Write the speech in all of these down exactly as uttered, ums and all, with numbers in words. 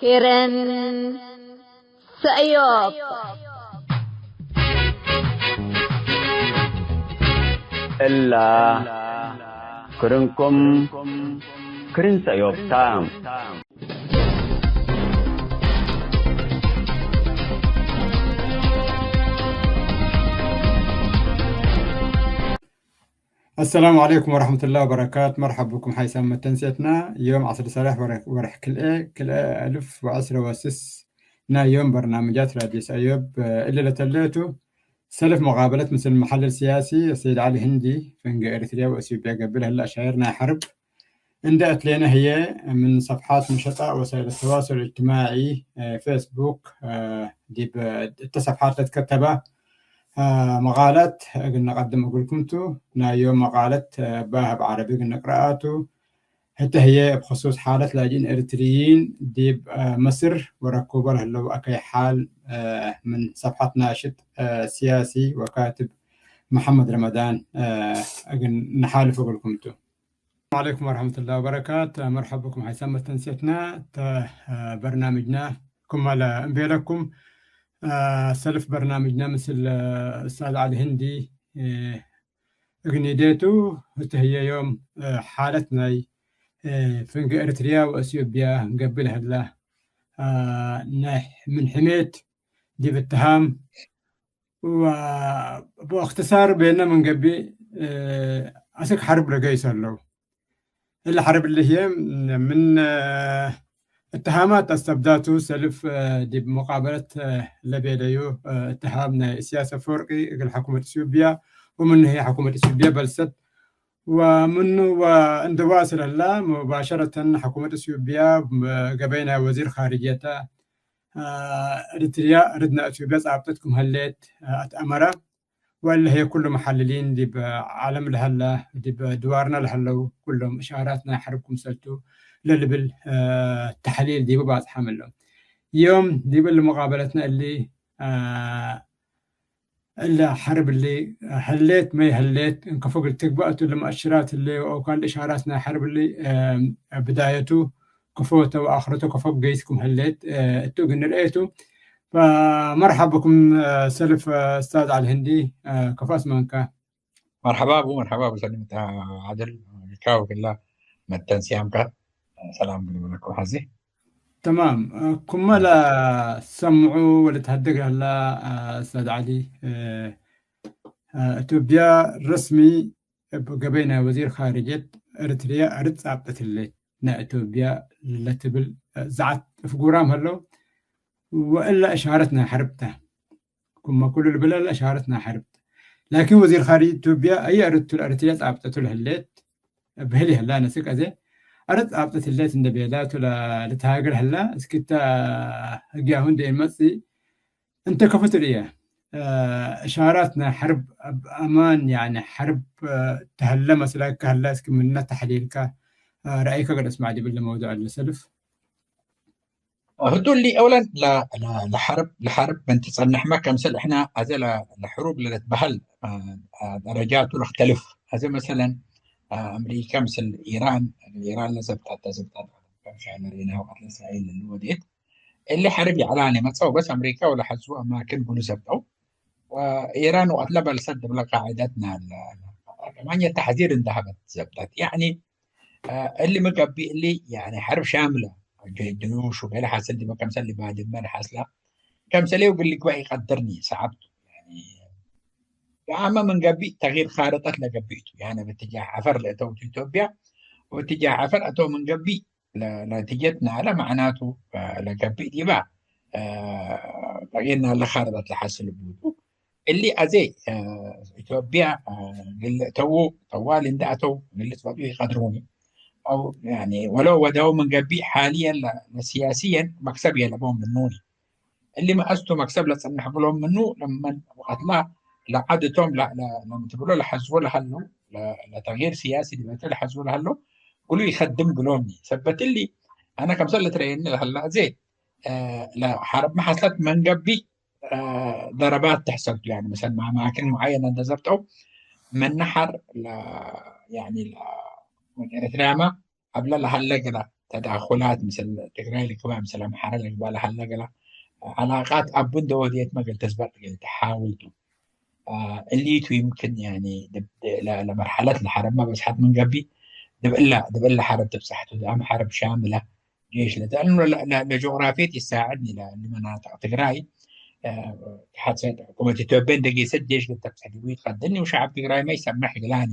ክርን ሰእዮብ። እላ ክርንኩም ክርን ሰእዮብ ታ። አሰላሙ ዐለይኩም ወረሕመቱላሂ ወበረካቱ። መርሐብ ብኩም ሓይሳም መተንሴትና። ዮም ዐስር ሰላሕ ወረ-፣ ወርሕ ክልኤ፣ ክልኤ አልፍ ወዐስረ ወስስ ናይ ዮም በርናምጃት ራድዮ ሰእዮብ እሊ ለተሌቱ ሰልፍ መቃበለት ምስል መሐልል ስያሲ ሰይድ ዐሊ ህንዲ ፍንጌ ኤሪትርያ ወእትዮጵያ ገብእ ለህለ አሻይር ናይ ሐርብ እንዴ አትሌነ ህዬ፣ ምን ሰፍሓት ምሸጣ ወሳይል ተዋሱል እጅትማዒ፣ እ፣ ፌስቡክ፣ እ፣ ዲብ እተ ሰፍሓት ለትከተበ፣ እ፣ መቃለት እግል ነቀድም እግልኩም ቱ። ናይ ዮም መቃለት፣ እ፣ ባህ እብ ዐረቢ እግል ንቅረአ ቱ። ህተ ህዬ እብ ክሱስ ሓለት ላጅኢን ኤሪትርይን ዲብ፣ እ፣ መስር ወረኩቦ ለህለው አከይ ሓል፣ እ፣ ምን ሰፍሓት ናሽጥ፣ እ፣ ስያሲ ወካትብ መሐመድ ረመዳን፣ እ፣ እግል ነሓልፍ እግልኩም ቱ። ሰላም ዐለይኩም ወረሕመቱላሂ ወበረካት። መርሐብ ብኩም ሓይሳም መተንሴትና ተ፣ አ፣ በርናምጅና ክመ ለእንቤለኩም፣ አ፣ ሰልፍ በርናምጅና ምስል፣ አ፣ እስታዝ ዐሊ ህንዲ፣ አ፣ እግል ኒዴቱ። ህተ ህዬ ዮም፣ አ፣ ሓለት ናይ፣ አ፣ ፍንጌ ኤሪትርያ ወእትዮጵያ ገብእ ለህላ፣ አ፣ ናይ ምን ሕሜት ዲብ እትሃም ወ-፣ በእክትሳር ቤነ ምን ገብእ፣ እ፣ አስክ ሐርብ ለገይስ ዐለው። እሊ ሐርብ እሊ ህዬ ምን፣ እ፣ እትሃማት አስተብዳቱ ሰልፍ፣ እ፣ ዲብ ሙቃበለት፣ እ፣ ለቤለዩ፣ እ፣ እትሃም ናይ እስያስ አፈወርቂ እግል ሐኩመት ኢትዮጵያ ወምኑ ህዬ ሐኩመት ኢትዮጵያ በልሰት ወምኑ ወእንዴ ዋስል ህላ ሙባሸረተን ሐኩመት ኢትዮጵያ ገበይ ናይ ወዚር ካርጅየተ፣ አ፣ ኤሪትርያ ርድነ ኢትዮጵያ ጻብጠት ክም ህሌት፣ አ፣ አትአመረ። ወእለ ህዬ ኩሉ መሐልሊን ዲብ ዓለም ለሀለ፣ ዲብ ድዋርነ ለሀለው ኩሎም እሻራት ናይ ሐርብ ክምሰልቱ ለልብል፣ አ፣ ተሕሊል ዲቡ ባጽሐ ምንለው። ዮም ዲብ እሊ ሙቃበለትነ እሊ፣ አ፣ እለ ሐርብ እሊ ህሌት መይ ህሌት፣ እንከፎ እግል ትግበእ ቱ፣ ለመአሽራት ህሌ አው ካል እሻራት ናይ ሐርብ እሊ፣ እም፣ ብዳየቱ ከፎ ተ ወአክረቱ ከፎ ገይስ ክም ህሌት፣ እ፣ እቱ እግል ንርኤ ቱ። ፈመርሐብ ብኩም፣ እ፣ ሰልፍ፣ እ፣ እስታዝ ዐሊ ህንዲ፣ እ፣ ከፎ አስመንከ። መርሐባ አቡ፣ መርሐባ አቡ ሰሊም፣ ተ-፣ ዐድል፣ ሪካው ክላ መተንስያምከ ሰላም እግል እብለኩም ሐዚ። ተማም። ክመ ለሰምዑ ወለትሀደግ ለህላ፣ አ፣ እስታዝ ዐሊ፣ እ፣ አ፣ ኢትዮጵያ ረስሚ እብ ገበይ ናይ ወዚር ካርጅየት ኤሪትርያ አርድ ጻብጠት ህሌት፣ ናይ ኢትዮጵያ ለትብል፣ እ፣ ዘዐት እፍጉራም ሀለው፣ ወእለ እሻረት ናይ ሐርብ ተ። ክመ ኩሉ ልብለ ለእሻረት ናይ ሐርብ ተ። ላኪን ወዚር ካርጅየት ኢትዮጵያ አየ አርድ ቱ ለኤሪትርያ ጻብጠቱ ለህሌት፣ ብህል ይህላ ነስክ አዜ አርድ ጻብጠት ህሌት እንዴ ቤላ ቱ ለ-፣ ልትሃገር ህላ። እስክ ተ ህግያሁ እንዴ ኢመጽእ እንተ ከፎ ትርእየ፣ እ፣ እሻራት ናይ ሐርብ እብ አማን፣ ያኒ ሐርብ፣ እ፣ ተህለ መስለከ ህለ እስክ ምነ ተሕሊልከ፣ እ፣ ረአይከ ገድ እስማዕ ዲብ እለ መውዱዕ እለ ሰልፍ። ህቱ እሊ አውለን ለ-፣ ለ-፣ ለሐርብ፣ ለሐርብ ምን ትጸንሕመ፣ ከምሰል እሕና አዜ ለ-፣ ለሕሩብ ለልትበሀል፣ አ፣ አ፣ ደረጃቱ ለክተልፍ። አዜ መሰለን፣ አ፣ አምሪከ ምስል ኢራን፣ ኢራን ለዘብጠት፣ ዘብጠት፣ ከም ሻዕለ ሬና ወቀት ለእስራኤል ለልወዴት፣ እሊ ሐርብ ይዐላነ መጽአው፣ በስ አምሪከ ወለሐዝቡ አማክን ብሉ ዘብጠው። ወኢራን ወቀት ለበልሰት ዲብለ ቃዕደትና ለ-፣ ከማን ተሕዚር እንደ ሀበት ዘብጠት። ያኒ፣ አ፣ እሊ ሚ ገብእ እሊ፣ ያኒ ሐርብ ሻምለ፣ ጀ-፣ ጀዩሽ ወገሌ ሐስል ዲበ ከምሰል ባድመ ለሐስላ፣ ከምሰሌ እግል ልግበእ ኢቀድርኒ ሰዐብቱ። ያኒ፣ ገአመ ምን ገብእ ተግይር ካርጠት ለገብእ ቱ። ያኒ፣ ብትጃህ ዐፈር ለእተው ቱ ኢትዮጵያ፣ ወብትጃህ ዐፈር አተው ምን ገብእ፣ ለ-፣ ለነቲጀት ናለ መዕናቱ፣ አ፣ ለገብእ ዲበ፣ አ፣ በቂና ለኻርጠት ለሐስል ቡቱ። እሊ አዜ፣ አ፣ ኢትዮጵያ፣ አ፣ እግል እተዉ፣ ጠዋል እንደ አተው እግል ልትፈጥዩ ኢቀድሩኒ። አው፣ ያኒ፣ ወለው ወደው ምን ገብእ ሓልየን ለ-፣ ለስያስየን መክሰብ የለቦም ምኑኒ። እሊ መአስቱ መክሰብ ለጸንሕ ብሎም ምኑ፣ ለመን ወቀትላ ለዐድ እቶም ለ-፣ ለ-፣ ለምትብሎ ለሐዝቦ ለሀለው፣ ለ-፣ ለተግይር ስያሲ ዲበተ ለሐዝቦ ለሀለው፣ እግሉ ኢከድም ብሎምኒ። ሰበት እሊ፣ አነ ከምሰል ልትረኤኒ ለሀላ አዜ፣ አ፣ ለሐርብ መሐስለት መንገብእ፣ አ፣ ደረባት ተሕሰብቱ፣ ያኒ፣ መሰል፣ አማክን ሙዓየነ እንደ ዘብጠው፣ ምን ነሐር ለ-፣ ያኒ፣ ለ-፣ ምን ኤረትርያመ፣ አብለ ለሀለ ግረ፣ ተዳኹላት ምስል ትግራይ ልግባእ ምስል አምሓረ ልግባእ ለሀለ ገለ ዐላቃት አቡ እንደ ወድየትመ እግል ትዝበጥ እግል ተሓውል ቱ። አ፣ እሊቱ ይምክን ያኒ ለ-፣ ለ-፣ ለመርሐለት ለሐረብመ በጽሐት ምን ገብእ፣ ድብ እለ፣ ድብ እለ ሐረብ ትብጸሕ ቱ። ደአም ሐረብ ሻምለ ጄሽ ለተ-፣ ለአኑ ለ-፣ ለ-፣ ለጂኦግራፊየት ይሳዕድኒ ለ-፣ ለመናጥቅ ትግራይ፣ አ፣ ተሐት ሰይጠ-፣ ሕኩመት ኢትዮጵያ እንደ ጌሰት ጄሽ ልተብጸሕ ዲቡ ይትቀድኒ ወሸዐብ ትግራይ ማ ይሰመሕ እግላኒ።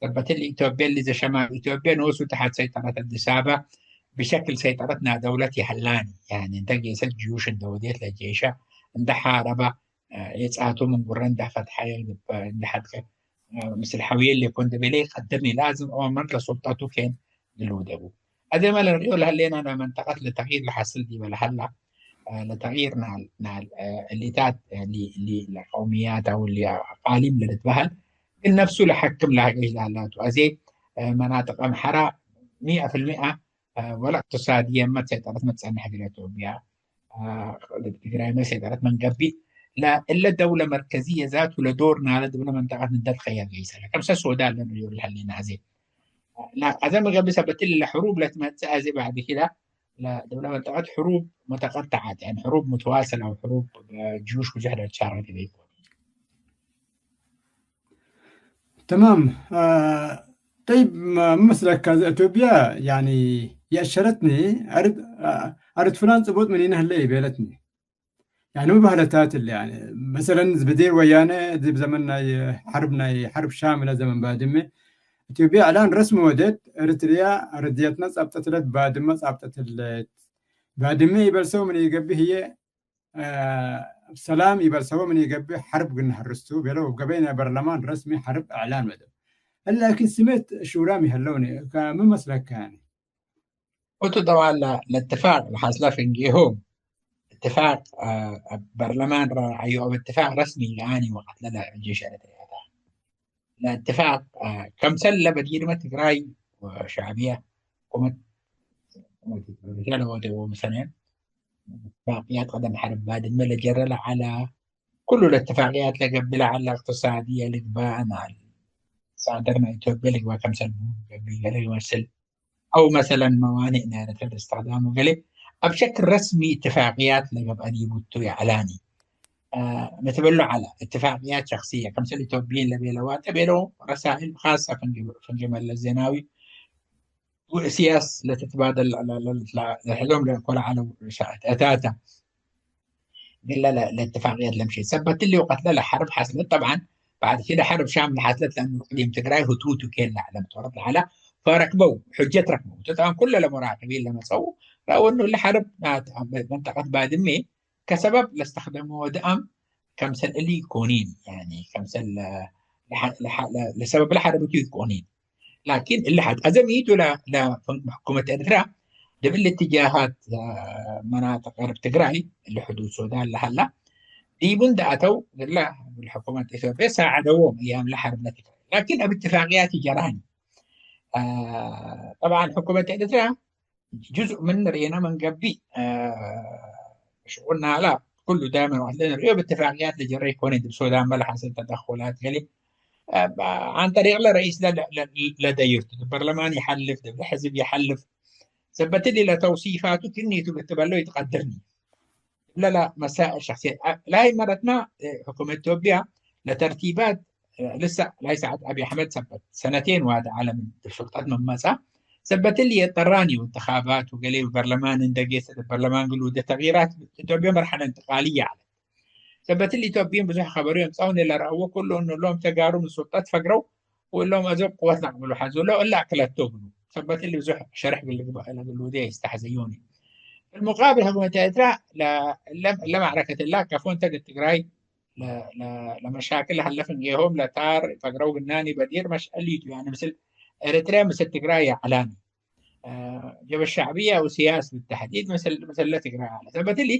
ሰበት እሊ ኢትዮጵያ እሊ ዘሸማል ኢትዮጵያ ኖሱ ተሐት ሰይጠረት አዲስ አበባ ብሸክል ሰይጠረት ናይ ደውለት ይሀላኒ። ያኒ እንተ ጌሰት ጅዩሽ እንደ ወዴት ለጄሸ እንደ ሐረበ፣ አ፣ የጻቱ ምን ጉረ እንደ ፈትሐየ እንደ ሐድቀ፣ አ፣ ምስል ሐውየ እሊ እኮ እንደ ቤለ ይቀድርኒ ላዝም ኦመር ለሱልጠቱ ኬን ልልውደቡ። አዜመ ለንርእዮ ለህሌና ናይ መንጠቀት ለተግይር ለሐስል ዲበ ለሀላ፣ አ፣ ለተግይር ናል፣ ናል፣ አ፣ እሊታት፣ አ፣ ሊ፣ ሊ ለቀውምያት አው ሊ አቃሊም ለልትበሀል ግን ነፍሱ ለሐክም ለሀገጅ ለሀላቱ። አዜ፣ አ፣ መናጥቅ አምሐራ ሚአ ፊልሚአ ወለ እቅትሳድየን መ ሰይጠረት መትጸንሕ እግል ኢትዮጵያ፣ ትግራይመ ሰይጠረት ምን ገብእ፣ ለእለ ደውለ መርከዝየ ዛቱ ለዶር ናለ ዲብለ መንጠቀት ንደት ከየር ገይሰ። ለከምሰ ሶዳን ለንርዮ ለሀሌነ አዜ። ለ-፣ አዜ ምን ገብእ ሰበት እሊ ለሕሩብ ለትመጽእ አዜ ባዕድ ኪዳ ለዲብለ መንጠቀት ሕሩብ ሙተቀጠዓት፣ ያኒ ሕሩብ ሙትዋሰል አው ሕሩብ ጅዩሽ ብዙሕ ለትሻረክ ኢኮን። ተማም። አ፣ ጠይብ፣ ማ-፣ ምን መስለካ፣ እዘ ኢትዮጵያ፣ ያኒ፣ የአሸረትኒ፣ አርድ፣ አ፣ አርድ ፍላን ጽቡጥ ምኒነ ህለ ኢቤለትኒ። ያኒ፣ ሚ በህለታት እሊ፣ ያኒ፣ መሰለን፣ ብዲር ወያነ፣ ዲብ ዘመን ናይ ሐርብ፣ ናይ ሐርብ ሻምለ ዘመን ባድመ፣ ኢትዮጵያ እዕላን ረስሚ ወደት፣ ኤሪትርያ፣ አርድየትና ጻብጠት ለት፣ ባድመ ጻብጠት ለት። ባድመ ኢበልሰው ምን ኢገብእ ህዬ፣ አ፣ ሰላም ኢበልሰቦ ምን ኢገብእ ሐርብ ግንሐርስ ቱ ቤለው። እብ ገበይ ናይ በርለማን ረስሚ ሐርብ እዕላን መደው። እለ ላኪን ስሜት ሹራም ይሀለውኒ። ከምን መስለከ ያኒ? እቱ ጠዋል ለእትፋቅ ለሐስለ ፍንጌሆም እትፋቅ፣ አ፣ በርለማን ረአዮ እብ እትፋቅ ረስሚ ለአኒ ወቀት ለለ ጄሽ ኤሪትርያ ተ። ለእትፋቅ፣ አ፣ ከምሰል ለበዲርመ ትግራይ ወሸዕብየ ቁመት ለወደዎ ምሰለን እትፋቅያት ቀደም ሐርብ ባድመ ለጀረ ለዐለ፣ ኩሉ ለእትፋቅያት ለገብእ ለዐለ እቅትሳድየ ልግበእ፣ ናል ሳደር ናይ ኢትዮጵያ ልግበእ፣ ከምሰል ገብእ ገሌ ይመስል፣ አው መሰለን መዋኔዕ ናይ ኤረትርያ ለእስትክዳም ወገሌ፣ እብ ሸክል ረስሚ እትፋቅያት ለገብአ ዲቡ ቱ ይዐላኒ። አ፣ ምትበሎ ዐለ፣ እትፋቅያት ሸክስየ፣ ከምሰል ኢትዮጵይን ለቤለዋተ ቤለው ረሳእል ካሰ ፍንጌ፣ ፍንጌ መለስ ዜናዊ ወእስያስ ለትትባደል ለ-፣ ለ-፣ ለ-፣ ለሕዶም ለእኮ ለዐለው ርሻ-፣ እታተ። ግለ ለ-፣ ለእትፋቅየት ለምሼት። ሰበት እሊ ወቀት ለለ ሐርብ ሐስለት። ጠብዓን፣ ባዕድ ኪለ ሐርብ ሻም ለሐስለት፣ ለእኑ እቅሊም ትግራይ ህቱቱ ኬን ለዐለ ምትወረት ለዐለ፣ ፈረክበው፣ ሕጀት ረክበው። ጠብዓን፣ ኩለ ለሙራቅቢን ለመጸው፣ ረአው እኑ እሊ ሐርብ ናት መንጠቀት ባድሜ ከሰበብ ለስተክደሞ ወደአም ከምሰል እሊ ኢኮኒን፣ ያኒ፣ ከምሰል ለ-፣ ለሐ-፣ ለሐ-፣ ለ-፣ ለሰበብ ለሐርብ ቱ ኢኮኒን። ላኪን እሊ ሐድ አዘም ኢቱ ለ-፣ ለሕኩመት ኤርትራ ዲብ እሊ እትጃሃት፣ አ፣ መናጥቅ ገርብ ትግራይ፣ እሊ ሕዱድ ሱዳን ለሀላ፣ ዲቡ እንደ አተው፣ እግለ እግል ሕኩመት ኢትዮጵያ ሳዐደዎም፣ እያም ለሐርብ ለትግራይ። ላኪን እብ እትፋቅያት ኢጀራኒ። አ፣ ጠብዓን ሕኩመት ኤርትራ ጅዙእ ምን ርኤና ምን ገብእ፣ አ፣ ሽቁልና ሀላ፣ ኩሉ ዳይመን ወቅት ለንርእዮ እብ እትፋቅያት ለጀረ ኢኮን፣ ዲብ ሱዳን መ ለሐስል ተደኩላት ገሌ፣ አ፣ ዐን ጠሪቅ ለረኢስ ለ-፣ ለ-፣ ለ-፣ ለደይርቱ፣ ዲብ በርለማን ይሐልፍ፣ ዲብ ሕዝብ ይሐልፍ፣ ሰበት እሊ ለተውሲፋቱ ክኒቱ ልትበሎ ኢትቀድርኒ። እብለ ለመሳእል ሸክስየት። አ፣ ላይ መረትና፣ እ፣ ሕኩመት ኢትዮጵያ ለተርቲባት፣ እ፣ ልሰ ላይ ሰዓት አብይ አሕመድ ሰበት ሰነቴን ዋደ ዐለ ምን ዲብ ሱልጠት መመጽአ። ሰበት እሊ የጠራኒ ወእንትኻባት ወገሌ በርለማን እንደ ጌሰ ዲብ በርለማን ግሉደ ተግይራት ኢትዮጵያ መርሐለ እንትቃልየ ዐለት። ሰበት እሊ ኢትዮጵይን ብዙሕ ኸበሩ የምጽአው ለረአዎ ኩሉ እኑ እሎም ተጋሩ ምን ሱልጠት ፈግረው ወእሎም አዜ ቅወት ለአቅብሉ ሐዙ እለ እለ አክለቶ እግሉ። ሰበት እሊ ብዙሕ ሸርሕ እግል ልግበእ ለግሉደ ይስተሐዘዩኒ። ፊልሙቃብል ሕኩመት ኤርትራ ለ-፣ እለ፣ እለ ማዕረከት እለ አከፎ እንተ እግል ትግራይ ለ-፣ ለ-፣ ለመሻክል ሀለ ፍንጌሆም ለታር ፈግረው ግናኒ በዲር መሽአሊቱ፣ ያኒ ምስል ኤረትርያ ምስል ትግራይ የዐላኒ። አ፣ ጀበ ሸዕብየ ወስያስ ብተሕዲድ ምስል፣ ምስል ለትግራይ ዐለ። ሰበት እሊ፣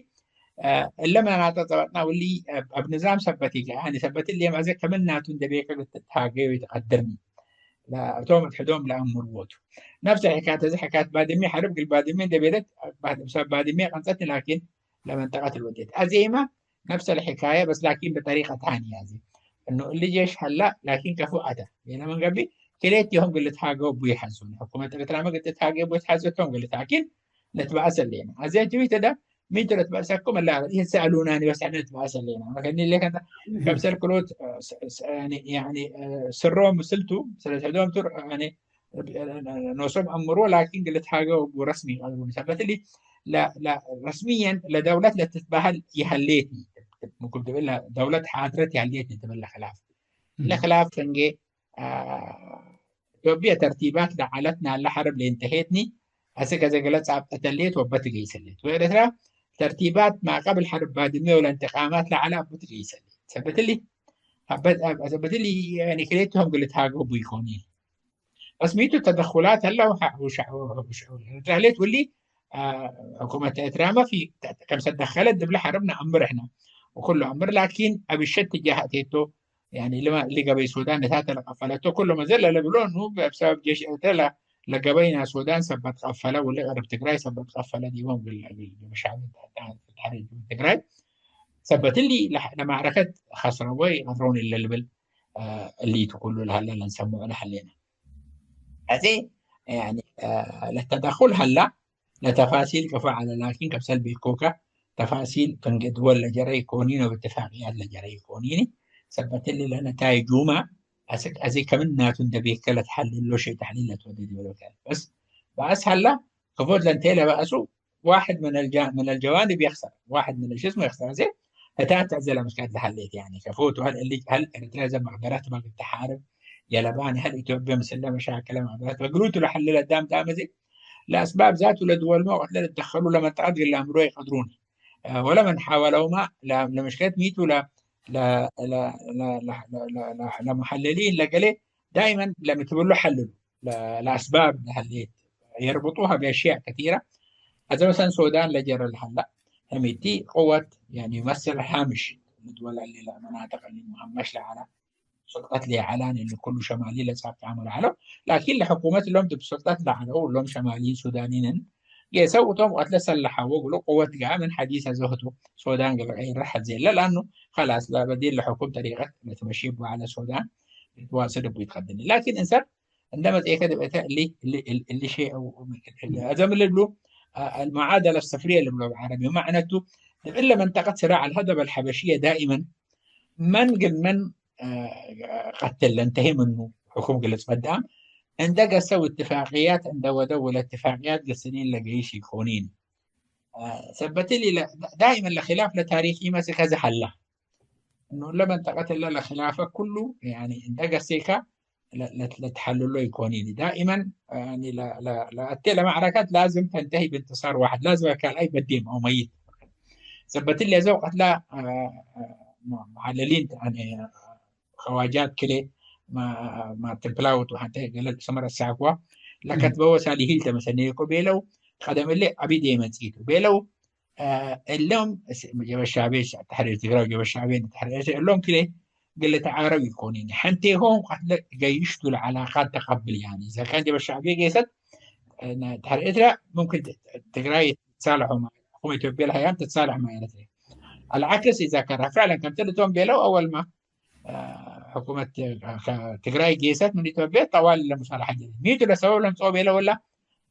አ፣ እለ መናጥቅ ጸበጥና ወሊ እብ፣ እብ ንዛም ሰበት ኢገአኒ። ሰበት እሊ የም አዜ ከምናቱ እንደ ቤከ ልትትሃገዩ ኢትቀድርኒ። ለእቶም እት ሕዶም ለአምርዎ ቱ። ነፍሰ ሕካየት፣ እዚ ሕካየት ባድሜ፣ ሐርብ እግል ባድሜ እንዴ ቤለት፣ ሰብ ባድሜ ቀንጸትኒ፣ ላኪን ለመንጠቀት ልወዴት። አዜመ ነፍሰ ለሕካየ፣ በስ ላኪን ብጠሪቀ ታንየ። አዜ እኑ እሊ ጄሽ ሀላ፣ ላኪን ከፎ አተ። ቤለ ምን ገብእ፣ ክልኤቲሆም እግል ልትሃገው ቡ ይሐዙ። ሕኩመት ኤረትራመ እግል ትትሃጌ ቡ ትሐዘቶም እግል ልትሃኪን ልትበአስ ህሌነ። አዜ ጅቢት እደ ምን ቱ ለትበአሰኩም እለ ኢትሰአሉናኒ በስ ሕነ ልትበአስ ህሌነ። መከኒ ሌከ ከምሰል ክሎት፣ እ፣ ስ-፣ ስ-፣ ያኒ፣ ያኒ፣ እ፣ ስሮም ምስልቱ፣ ስለ ህዶም ቱር፣ ያኒ፣ ኖሶም አምሮ ላኪን እግል ልትሃገው ቡ ረስሚ ይቀድሩኒ። ሰበት እሊ ለ-፣ ለ-፣ ረስምየን ለደውለት ለትትበሀል ይሀሌት፣ ምክም ትብል ለደውለት ሓድረት ይሀሌት ትብል ለክላፍ። እም። ለክላፍ ፍንጌ፣ አ፣ ኢትዮጵየ ተርቲባት ለዐለት ናለ ሐርብ ለእንተሄትኒ፣ አስክ አዜ ገሌ ጻብጠት ህሌት ወበት ገይሰ ህሌት። ወኤረትራ ተርቲባት ማቀብል ሐርብ ባድመ ወለእንትቃማት ለዐለ አቡት ገይሰ ህሌት። ሰበት እሊ፣ አበት-፣ ሰበት እሊ፣ ያኒ ክልኤቲሆም እግል ልትሃገው ቡ ኢኮኒ። ረስሚቱ ተደኩላት ሀላ ወሐ-፣ ወሸ-፣ ወሸ-፣ ወሸ-፣ ወሸ-፣ ወሸ-፣ ወሸ-፣ ወሊ፣ አ፣ ሕኩመት ኤረትራመ ፊ ከምሰ ደከለት ዲብለ ሐርብ ነአምር ሕነ ወኩሉ አምር፣ ላኪን አብሸት ትጃህ አቴቶ፣ ያኒ፣ ልመ-፣ እሊ ገበይ ሱዳን ነታተ ለቀፈለቶ፣ ኩሉ መዘል ለልብሎ እኑ፣ በሰበብ ጄሽ ኤረትራ ለ-፣ ለገበይ ናይ ሱዳን ሰበት ቀፈለ፣ ወሊ ቀርብ ትግራይ ሰበት ቀፈለ፣ ዲቦም እግል፣ እግል ጀበሻዊ ተሐሪር ትግራይ ሰበት እሊ ለሕ-፣ ለማዕረከት ከስረወ ይቀድሮን እለ ልብል፣ አ፣ እሊቱ ኩሉ ለሀለ ለንሰምዖ ለሀሌነ። አዜ፣ ያኒ፣ አ፣ ለተደኩል ሀላ፣ ለተፋሲል ከፎ ዐለ፣ ላኪን ከምሰል ቤኮከ ተፋሲል ፍንጌ ድወል ለጀረ ኢኮኒን ወብትፋቅያት ለጀረ ኢኮኒን። ሰበት እሊ ለነታይጁመ አስክ አዜ ከምናቱ እንደ ቤከ ለትሐልሎ ሸይ ተሕሊል ለትወዴ ዲበ ለከ። በስ በአስ ሀላ ከፎት ለእንቴ ለበአሱ ዋሕድ ምን አልጃ-፣ ምን አልጀዋንብ የክሰር፣ ዋሕድ ምን ሽስሙ የክሰር። አዜ ህታት አዜ ለምስካት ለሀሌት፣ ያኒ ከፎቱ ሀል እሊ፣ ሀል ኤረትርያ ዘ መቅደረት መግል ተሓርብ የለባኒ፣ ሀል ኢትዮጵያ ምስለ መሻክለ መቅደረት መግሉቱ ለሐልል አዳም ዳመ ዜ ለአስባብ ዛቱ ለድወልመ ወቅት ለልትደከሉ ለመንጠቀት እግል ለአምሮ ይቀድሩኒ። አ፣ ወለመን ሓወለውማ ለ-፣ ለመሽከለት ሚቱ ለ-፣ ለ-፣ ለ-፣ ለ-፣ ለ-፣ ለ-፣ ለ-፣ ለ-፣ ለመሐለሊን ለገሌ ዳይመን ለምትብሉ ሐልሉ። ለ-፣ ለአስባብ ለሀሌት የርብጡሃ ቢአሽያእ ከቲረ። አዜ መሰለን ሱዳን ለጀረ ለሀላ፣ ህሚቲ ቅወት፣ ያኒ፣ ይመስል ሃምሽ ልድወል እሊ ለመናጥቅ እሊ ሙሀመሽ ለዐላ፣ ሱልጠት ለዐላን እሊ ኩሉ ሸማሊ ለጻብጣሙ ለዐለው። ላኪን ለሕኩመት እሎም ዲብ ሱልጠት ለዐለው እሎም ሸማሊይን ሱዳኒንን ጌሰው እቶም ወቅት ለሰለሐው እግሉ ቅወት ገአ ምን ሐዲስ አዘህቱ ሱዳን ገለ ቀይር ሐዜ እለ፣ ለአኑ ከላስ ለበዲል ለሕኩም ጠሪቀት ለትመሺ እቡ ዐለ ሱዳን ልትዋስድ እቡ ይትቀድኒ። ላኪን እንሰር እንደ መጽኤከ ዲብ እተ እሊ፣ እሊ፣ እሊ፣ እሊ ሼ አው፣ አዘም ልብሉ፣ አ፣ አልመዓደለ ሰፍርየ ልብሎ ብዓረቢ። መዕነቱ፣ ዲብ እለ መንጠቀት ስራዕ አልሀደብ አልሐበሽየ ዳኢመን መን ግል መን፣ አ፣ ቀትል ለእንተሂ ምኑ ሕኩም ግልጽ በዳም፣ እንደ ገሰው እትፋቅያት እንደ ወደው ወለእትፋቅያት ገስኒን ለገይሽ ኢኮኒን። አ፣ ሰበት እሊ ለ-፣ ዳኢመን ለኪላፍ ለታሪክ ኢመስክ ከዚ ሀላ። እኑ እለ መንጠቀት እለ ለክላፈ ኩሉ፣ ያኒ፣ እንደ ገሴከ ለ-፣ ለ-፣ ለትሐልሎ ኢኮኒኒ። ዳኢመን፣ ያኒ፣ ለ-፣ ለ-፣ ለአቴ ለመዕረከት ላዝም ተንተሂ ብእንትሳር ዋሕድ፣ ላዝም ካልኣይ በዴም አው መይት። ሰበት እሊ አዜ ወቀት ለ፣ አ፣ አ፣ መሐለሊን፣ ያኒ፣ ከዋጃት ክሌ ማ-፣ ማ ትንፕላውት ወሐንተ ገለ ሰመረ ሳክዋ ለከትበወ ሳሊሂል ተመሰኔኮ ቤለው፣ ቀደም እሊ አቢ ዴመ ጽኢቱ ቤለው፣ አ፣ እሎም ጀበሻቤ ተሕሪር ትግራይ ወጀበሻቤ ተሕሪር እሎም ክሌ እግል ልትዓረብ ኢኮኒን። ሐንቴሆም ቀትለ ገይሽ ቱ ለዐላቃት ተቀብል፣ ያኒ፣ ኢዛ ካን ጀበሻቤ ጌሰት፣ አ፣ ተሕሪር ኤርትራ ሙምክን ት-፣ ትግራይ ትትሳለሖ ማ-፣ ሕኩመት ኢትዮጵያ ለሀያም ትትሳለሕ ማ ኤርትራ። አልዓክስ ኢዛ ካን ፍዕለን ከምትል እቶም ቤለው አወልማ አ፣ ሕኩመት ከ-፣ ትግራይ ጌሰት ምን ኢትዮጵያ ጠዋል ለሙሳለሐ ጀረ። ሚቱ ለሰበብ ለምጽኦ ቤለ ወላ፣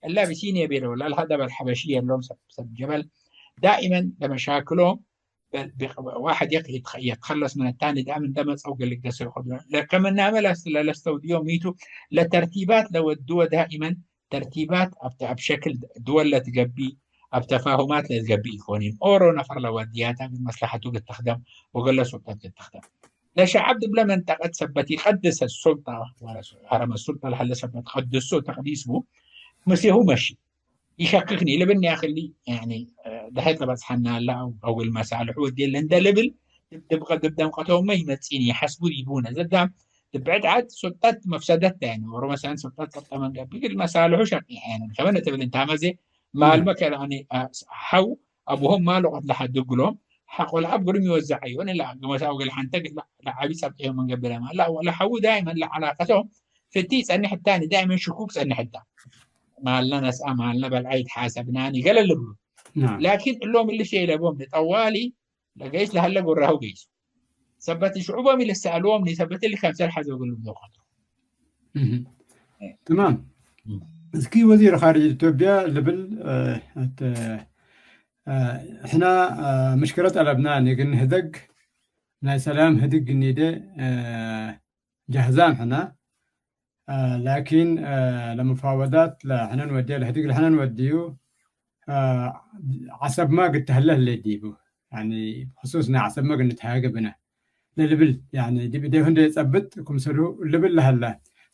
እለ አቢሲንየ ቤለ ወላ፣ አልሀደብ አልሐበሽየ እሎም ሰብ፣ ሰብ ጀበል ዳኢመን ለመሻክሎም በ-፣ ብ-፣ ዋሕድ የክ-፣ የትከ-፣ የትከለስ ምን አታኒ ዳም እንደ መጽአው ገል ልገሰው ይኸዱ። ለከምናመ ለስ-፣ ለለስተውድዮ ሚቱ ለተርቲባት ለወድወ ዳኢመን ተርቲባት አብ ተ-፣ አብ ሸክል ድወል ለትገቢ፣ አብ ተፋሁማት ለትገቢ ኢኮኒን። ኦሮ ነፈር ለወድያታ እግል መስለሐቱ ልትክደም ወገለ ሱልጠት ልትክደም። ለሸዐብ ዲብለ መንጠቀት ሰበት ኢቀድሰ ሱልጠ፣ ወረ-፣ ሀረመ ሱልጠ ለሀለ ሰበት ቀድሶ ተቅዲስ ቡ፣ ምስሌሁ መሺ። ኢሸክክኒ፣ ልብኒ አክሊ፣ ያኒ፣ ደሐት ለበጽሐና ለ አው፣ አው እግል መሳልሑ ወዴለ እንደ ልብል፣ ዲብ፣ ዲብ፣ ዲብ ደምቀቶምመ ኢመጽእኒ፣ ኢሐስቡ ዲቡነ። ዘዳም ዲብ ብዕድ ዐድ ሱልጠት መፍሰደት ተ፣ ያኒ፣ ኦሮ መሰለን ሱልጠት ጸብጠመ እንገብእ፣ እግል መሳልሑ ሸቂዐነ። ከመ ትብል እንታመ ዜ፣ ማልመ ከ፣ ያኒ፣ አ፣ ሐው አቡሆም ማል ወቀት ለሐድግ እግሎም፣ ሐቆ ለአብ ግሩም ይወዘዐዮ፣ ለአግመሳ ወገል ሐንተ እግል ለዐቢ ጸብጠዮም እንገብእ ለማል። ላ፣ ወለሐው ዳይመን ለዐላቀቶም ፍቲ ጸንሕ እታኒ፣ ዳይመን ሽኩክ ጸንሕ እታ። ማልነ ነስአ፣ ማልነ በልዐ፣ ይትሓሰብናኒ ገለ ልብሉ። ናም። ላኪን እሎም እሊ ሸይ ለቦም፣ ጠዋሊ ለገይስ ለሀለ ጉራሁ ገይሱ። ሰበት ሽዑቦም ኢልሰአልዎም፣ ሰበት እሊ ከምሰል ሐዘው እግል ልብሎ ቀድሮ። እህ። ትማም። እም። እስኪ ወዚር ኻርጅ ኢትዮጵያ ልብል፣ እ፣ እት፣ እ፣ ሕና፣ እ፣ ምሽክለት አለብና፣ ንግን ህደግ ናይ ሰላም ህድግ ኒዴ፣ እ፣ ጀህዛም ሕና፣ እ፣ ላኪን፣ እ፣ ለሙፋወዳት ለሕነን ወድየ፣ ለህድግ ለሕነን ወድዩ፣ እ፣ ዐሰብማ ግድ ተህለ ህሌት ዲቡ። ያኒ፣ ብክሱስ ናይ ዐሰብመ ግንትሃገ ብነ ለልብል፣ ያኒ፣ ዲብ እዴሁ እንዴ ጸብጥ ክምሰሉ ልብል ለሀለ።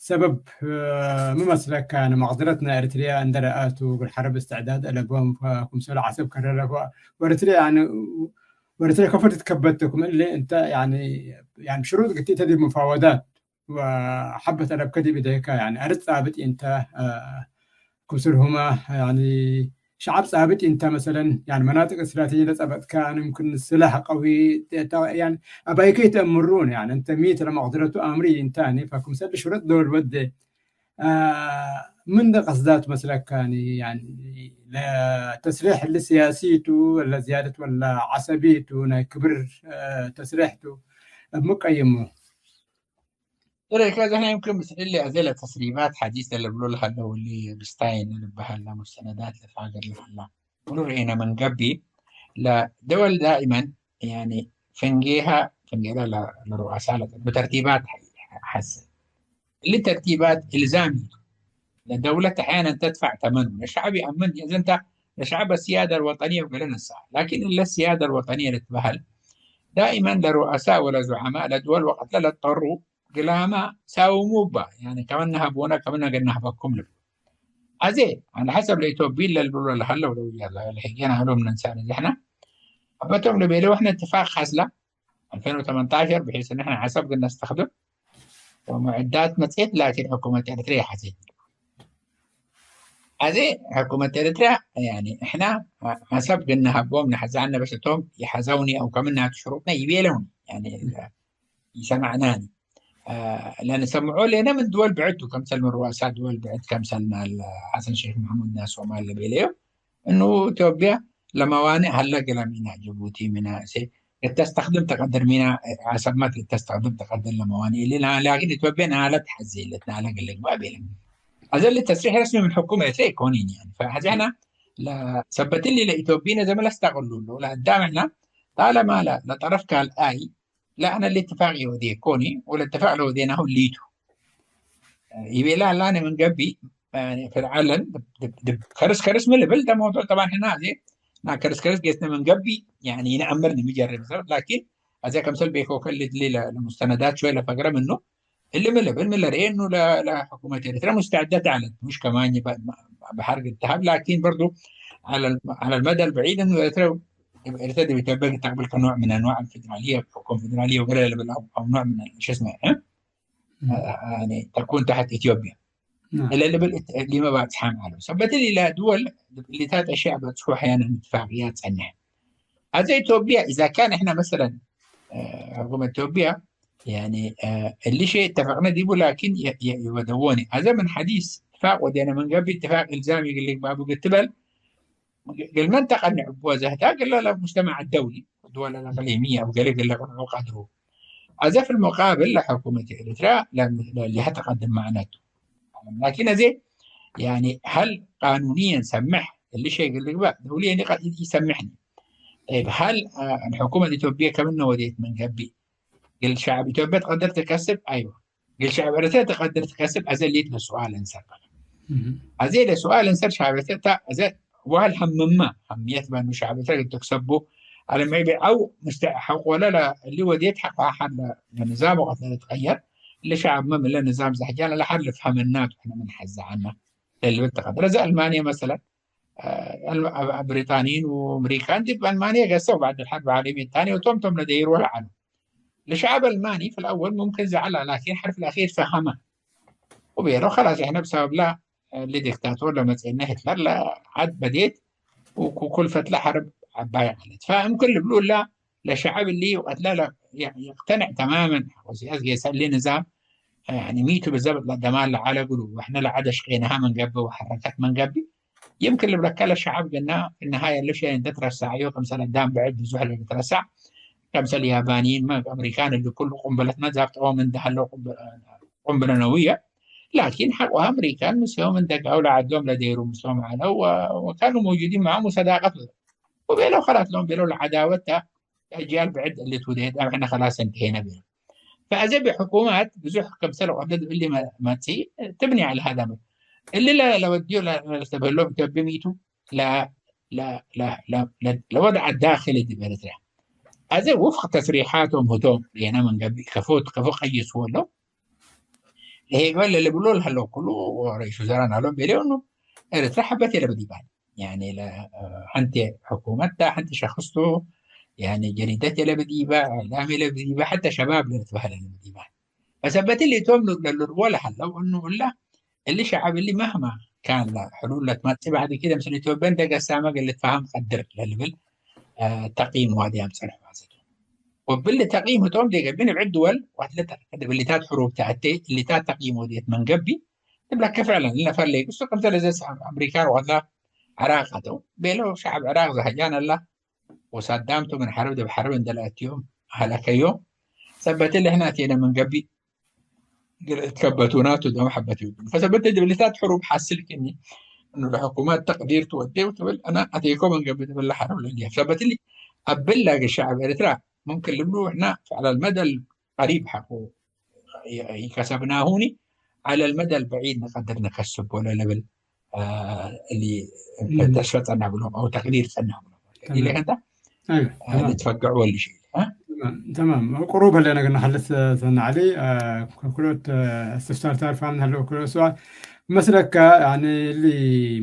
ሰበብ፣ እ፣ ሚ መስለከ፣ ያኒ፣ መቅደረት ናይ ኤሪትሪያ እንዴ ረአቱ፣ እግል ሐርብ እስትዕዳድ አለቦም፣ ፈክምሰሉ ዐሰብ ከረረ፣ ፈ-፣ ወኤሪትሪያ፣ ያኒ፣ ወኤሪትሪያ ከፎ ትትከበት ክም እሊ እንተ፣ ያኒ፣ ያኒ፣ ሽሩጥ ግቲተ ዲብ ሙፋወዳት ወሐበት አለብከ ዲብ እዴከ፣ ያኒ፣ አርድ ጻብጥ እንተ፣ እ፣ ክምሰልሁመ፣ ያኒ፣ ሸዐብ ጻብጥ እንተ፣ መሰለን፣ ያኒ፣ መናጥቅ እስትራቴጂ ለጸበጥከ፣ ያኒ፣ ምክን ስላሕ ቀዊ፣ ተ-፣ ያኒ፣ አባይከ ይተአምሩን፣ ያኒ፣ እንተ ሚ ተ ለመቅደረቱ አምሪ እንተ፣ ያኒ፣ ፈክምሰል ሽሩጥ ዶል ወዴ፣ አ፣ ምን እንደ ቀስዳት መስለከ፣ ያኒ፣ ያኒ፣ ለተስሪሕ እሊ ስያሲ ቱ፣ ወለ ዝያደት ወለ ዐሰቢ ቱ፣ ናይ ክብር፣ አ፣ ተስሪሕ ቱ፣ እብ ሚ ቀይሙ? ጥሬ፣ ከዚ ሕነ ይምክን ምስል እሊ አዜ ለተስሪባት ሐዲስ ለልብሎ ለሀለው እሊ ብስታይን ለልበሀል ለሙስተነዳት ለትፋገር ለሀላ ምሩር ርኤነ ምን ገብእ፣ ለደወል ዳኢመን፣ ያኒ፣ ፍንጌሃ፣ ፍንጌላ ለ-፣ ለሩአሳ ለጠልቡ ተርቲባት ሐሰ። እሊ ተርቲባት እልዛሚ ቱ። ለደውለት አሕያነን ተድፈዕ ተመኑ። ለሸዐብ ይአምን፣ እዘ እንተ ለሸዐብ አስያደ አልወጠንየ ወገሌ ነስአ። ላኪን እለ አስያደ አልወጠንየ ልትበሀል ዳኢመን ለሩአሳ ወለዙዓማ ለድወል ወቀትለ ለጠሩ ግላመ ሳውሙ እባ፣ ያኒ፣ ከመ ነሀቦነ ከመ ነገ ነሀበኩም ልብል። አዜ፣ ዐለ ሐሰብ ለኢትዮጵይን ለልብሎ ለሀለው ለውያ ለህጌና ህሎም ነንሳነ ዘሕነ አበቶም ለቤለ ወሕነ እትፋቅ ሐስላ አልፈን ወተመንታሸር ብሒስ ንሕነ ሐሰብ ግን ነስተክድም ወሙዕዳት መጽኤት ላኪን ሕኩመት ኤርትርያ ሐዜት። አዜ ሕኩመት ኤርትርያ፣ ያኒ፣ እሕና ሐሰብ ግን ነሀቦም ነሐዛነ በስ እቶም ይሐዘውኒ አው ከምናቱ ሽሩጥነ ይቤለውኒ። ያኒ፣ ይሰማዕናኒ። አ፣ ለንሰምዖ ሌነ ምን ድወል ብዕድ ቱ፣ ከምሰል ምን ሩአሳ ድወል ብዕድ፣ ከምሰል ናል ሐሰን ሼክ መሕሙድ ናይ ሶማል ለቤለዮ፣ እኑ ኢትዮጵያ ለመዋኔዕ ሀለ ግለ ሚና ጅቡቲ ሚና እሴ እተስተክድም ተቀድር ሚና ዐሰብመት እተስተክድም ተቀድር ለመዋኔዕ እሊ፣ ላ-፣ ላኪን ኢትዮጵያ ናለ ተሐዜ እለት ናለ ግለ ግባእ ቤለ። አዘ እሊ ተስሪሕ ረስሚ ምን ሕኩም ኤርትርያ ኢኮኒን፣ ያኒ። ፈሐዜ ሕነ ለሰበት እሊ ለኢትዮጵይነ ዘመ ለስተቅሉ እሉ ለአዳም ሕነ ጣለማ ለ-፣ ለጠረፍ ካልአይ ለአነ ለእትፋቅ ወዴኮኒ ወለእትፋቅ ለወዴናሁ ሊቱ። ይቤላ ላነ ምን ገብእ፣ ያኒ፣ ፍርዓለን ድብ፣ ድብ፣ ድብ ከርስ ከርስ ምን ልብል ተ መውዱዕ ጠባን ሕና አዜ ና ከርስ ከርስ ጌስነ ምን ገብእ፣ ያኒ፣ ይነአምር ንምጀርብ ሰብ፣ ላኪን አዜ ከምሰል ቤኮ ከልት ሊ ለ-፣ ለሙስተነዳት ሾይ ለፈግረ ምኑ፣ እሊ ምን ልብል ምን ለርኤ እኑ ለ-፣ ለሕኩመት ኤርትራ ሙስተዕደት ዐለት፣ ሙሽ ከማኝ በ-፣ በሐርግ እትሃብ፣ ላኪን በርዱ ዐለ፣ ዐለ መደ አልበዒድ እኑ ኤርትራ፣ ኤርትራ ዲብ ኢትዮጵያ ተቅብል ከኖዕ ምን አንዋዕ አልፌዴራልየ፣ ኮንፌዴራልየ ወገለ ለልብል አው፣ አው ኖዕ ምን ሽስመ፣ እ? እም። ያኒ ተኩን ተሐት ኢትዮጵያ። ናም። እለ ልብል እት-፣ ሊመ ባጽሓም ዐለው። ሰበት እሊ ለድወል እሊታት አሽያእ በጽሑ አሕያነን እትፋቅያት ጸንሐ። አዜ ኢትዮጵያ፣ ኢዛ ካን እሕና መሰለን፣ እ፣ ሕኩመት ኢትዮጵያ፣ ያኒ፣ እ፣ እሊ ሸይ እተፈቅነ ዲቡ፣ ላኪን የ-፣ የ-፣ ይወደዎኒ። አዘ ምን ሐዲስ እትፋቅ ወዴነ ምን ገብእ እትፋቅ እልዛም እግል ልግባቡ ግትበል፣ እግል መን ተቀንዕ እቡ ዘህታ እግለ ለሙጅተመዕ አደውሊ፣ ድወል አልእቅሊምየ አው ገሌ እግለ ቅንዑ ቀድሩ። አዘ ፊ ልሙቃብል ለሕኩመት ኤሪትርያ ለ-፣ ለሊሀ ተቀድም መዕነቱ። ላኪን አዜ፣ ያኒ፣ ሀል ቃኑንየን ሰምሕ እሊ ሸይ እግል ልግባእ ደውልየኒ ቀድ ኢሰምሕኒ። ጠይብ፣ ሀል፣ አ፣ ሕኩመት ኢትዮጵየ ከምነ ወዴት ምን ገብእ? እግል ሸዐብ ኢትዮጵየ ትቀድር ትከስብ? አይወ። እግል ሸዐብ ኤረትርየ ትቀድር ትከስብ? አዘ ሊት ለሱኣል እንሰር በለ። እህ። አዜ ለሱኣል እንሰር ሸዐብ ኤረትርየ ተ፣ አዘ ዋህል ሀምመ፣ ሀምየት በኑ ሸዐብ ኤረትርየ እግል ትክሰቡ፣ አለመይቤ አው ምስተሐቆለ ለ፣ እሊ ወዴት ሐቆ ሐር ለ፣ ለንዛም ወቀት ለልትቀየር፣ እሊ ሸዐብመ ምን ለንዛም ዘሕጃነ ለሐር ልፍሀመናቱ ሕነ ምን ሐዘ ዐና ለልብል ትቀድር። አዘ አልማንየ መሰለን፣ አ፣ አል-፣ አ-፣ ብሪጣንይን ወአምሪካን ዲብ አልማንየ ገሰው ባዕድ አልሐርብ አልዓለምየት ታንየ ወቶም ቶም ለደይሮ ለዐሉ። ለሸዐብ አልማኒ ፊ አልአወል ሙምክን ዘዐላ ላኪን ሐርፍ አልአኪር ፈሀመ ወቤሎ፣ ከላስ፣ እሕነ ብሰበብላ እሊ ዲክታቶር ለመጽአነ ሂትለር ለዐድ በዴት ወኩ-፣ ኩል ፈትለ ሐርብ ዐባይ ዐለት። ፈእምክን ልብሉ እላ ለሸዐብ እሊ ወቀትለ ለ-፣ የ-፣ የቅተንዕ ተማመን። ወሲያስ ጌሰ እሊ ንዛም፣ ያኒ፣ ሚቱ ብዘብጥ ለደማር ለዐለ እግሉ፣ ወሕነ ለዐድ አሽቄናሃ ምን ገብእ ወሐረከት ምን ገብእ፣ ይምክን ልብለከ ለሸዐብ ግና፣ ፊ ነሃየ እሊ ሸይ እንዴ ትረሰዐዮ፣ ክምሰል አዳም ብዕድ ብዙሕ ለልትረሰዕ፣ ክምሰል ያባንይን፣ አምሪካን፣ እሊ ኩሉ ቁምብለትመ ዛብጠዎም እንዴ ሀለው ቁምብ-፣ ቁምብለ ነውየ፣ ላኪን ሐቆ አምሪካን ምስዮም እንደጋው ለዐዶም ለዴሩ ምስሎም ዐለው ወ-፣ ወካኑ መውጁዲን መዓም ወሰዳቀት ወቤለው ከላት ሎም ቤለው ለዐዳወት ተ አጅያል ብዕድ እሊ ትውዴት አም ሕነ ከላስ እንተሄነ ቤለው። ፈአዜ ብሕኩማት ብዙሕ ክምሰል ወቅብለ እሊ መ-፣ መጽኢ ትብኒ ዐለ ሀዳመት። እሊ ለ-፣ ለወድዮ ለ-፣ ለልትበህሎም ኢትዮጵ ሚቱ ለ-፣ ለ-፣ ለ-፣ ለ-፣ ለ-፣ ለወድዐ ዳክሊ ዲብ ኤረትርያ። አዜ ውፍቅ ተስሪሓቶም ህቶም ሬና ምን ገብእ ከፎ፣ ከፎ ቀይስዎ ለው። ለሄገ ለልብሎ ለሀለው ኩሉ ረኢስ ውዘራእ ናሎም ቤሌው እኑ ኤረትርያ ሐበት የለበ ዲባን። ያኒ ለ-፣ ሐንቲ ሕኩመት ተ፣ ሐንቲ ሸክስ ቱ፣ ያኒ ጀሪደት የለበ ዲባ፣ እዕላም የለበ ዲባ፣ ሐተ ሸባብ ለልትበህል የለበ ዲባን። ፈሰበት እሊ እቶም ለልርዎ ለሀለው እኑ እላ እሊ ሸዐብ እሊ መህማ ካን ለሕሉል ለትመጽእ በዕድ ኪደ ምስል ኢትዮጵያ እንደ ገሳመ እግል ልትፋሀም ቀድር ለልብል፣ አ፣ ተቂም ዋዲ አምጸልሑ ማለት ቱ። ወብሊ ተቂም ህቶም ዲብ ገብእ እብ ዕድ ድወል ወአትለ ተቅድም እሊታት ሕሩብ ተአቴ እሊታት ተቂም ወዴት መንገብእ ትብለከ ፍዕለን እለ ፈለይ እሱ ክምሰል እዘ አምሪካን ወአትላ ዕራቅ አተው ቤለው ሸዐብ ዕራቅ ዘሀጃን አላ ወሳዳም ቱ ምን ሐርብ ዲብ ሐርብ እንደ ለአትዮም አህለከዮም። ሰበት እሊ ሕነ አቴነ ምን ገብእ እግል እትከበቱናቱ ደም ሐበት ይውድም። ፈሰበት ዲብ እሊታት ሕሩብ ሐስል ክኒ እኑ ለሕኩመት ተቅዲር ትወዴ ወትብል፣ አና አቴኮ ምን ገብእ ትብል ለሐርብ ለእንዲያ። ሰበት እሊ አብላ እግል ሸዐብ ኤረትራ ሙምክን ልብሉ፣ ሕና ዐለ አልመደል ቀሪብ ሐቁ ኢከሰብናሁኒ፣ ዐለ አልመደል በዒድ ንቀድር ንከስቦ ለልብል፣ አ፣ እሊ እም። ተስፈ ጸና ብሎም አው ተቅዲር ጸና ብሎም። እሊ ተማም። ከንተ፣ አይወ፣ አ፣ ተማም። ልትፈገዕ ወልሽ፣ አ? ተማም፣ ተማም። ቅሩብ ህሌነ ግን ሐልስ ሰነ ዐሊ፣ አ፣ ኩሎት፣ አ፣ እስትፍሳር ታርፋም ሀለው ኩሎት ሰዋል መስለከ፣ ያኒ እሊ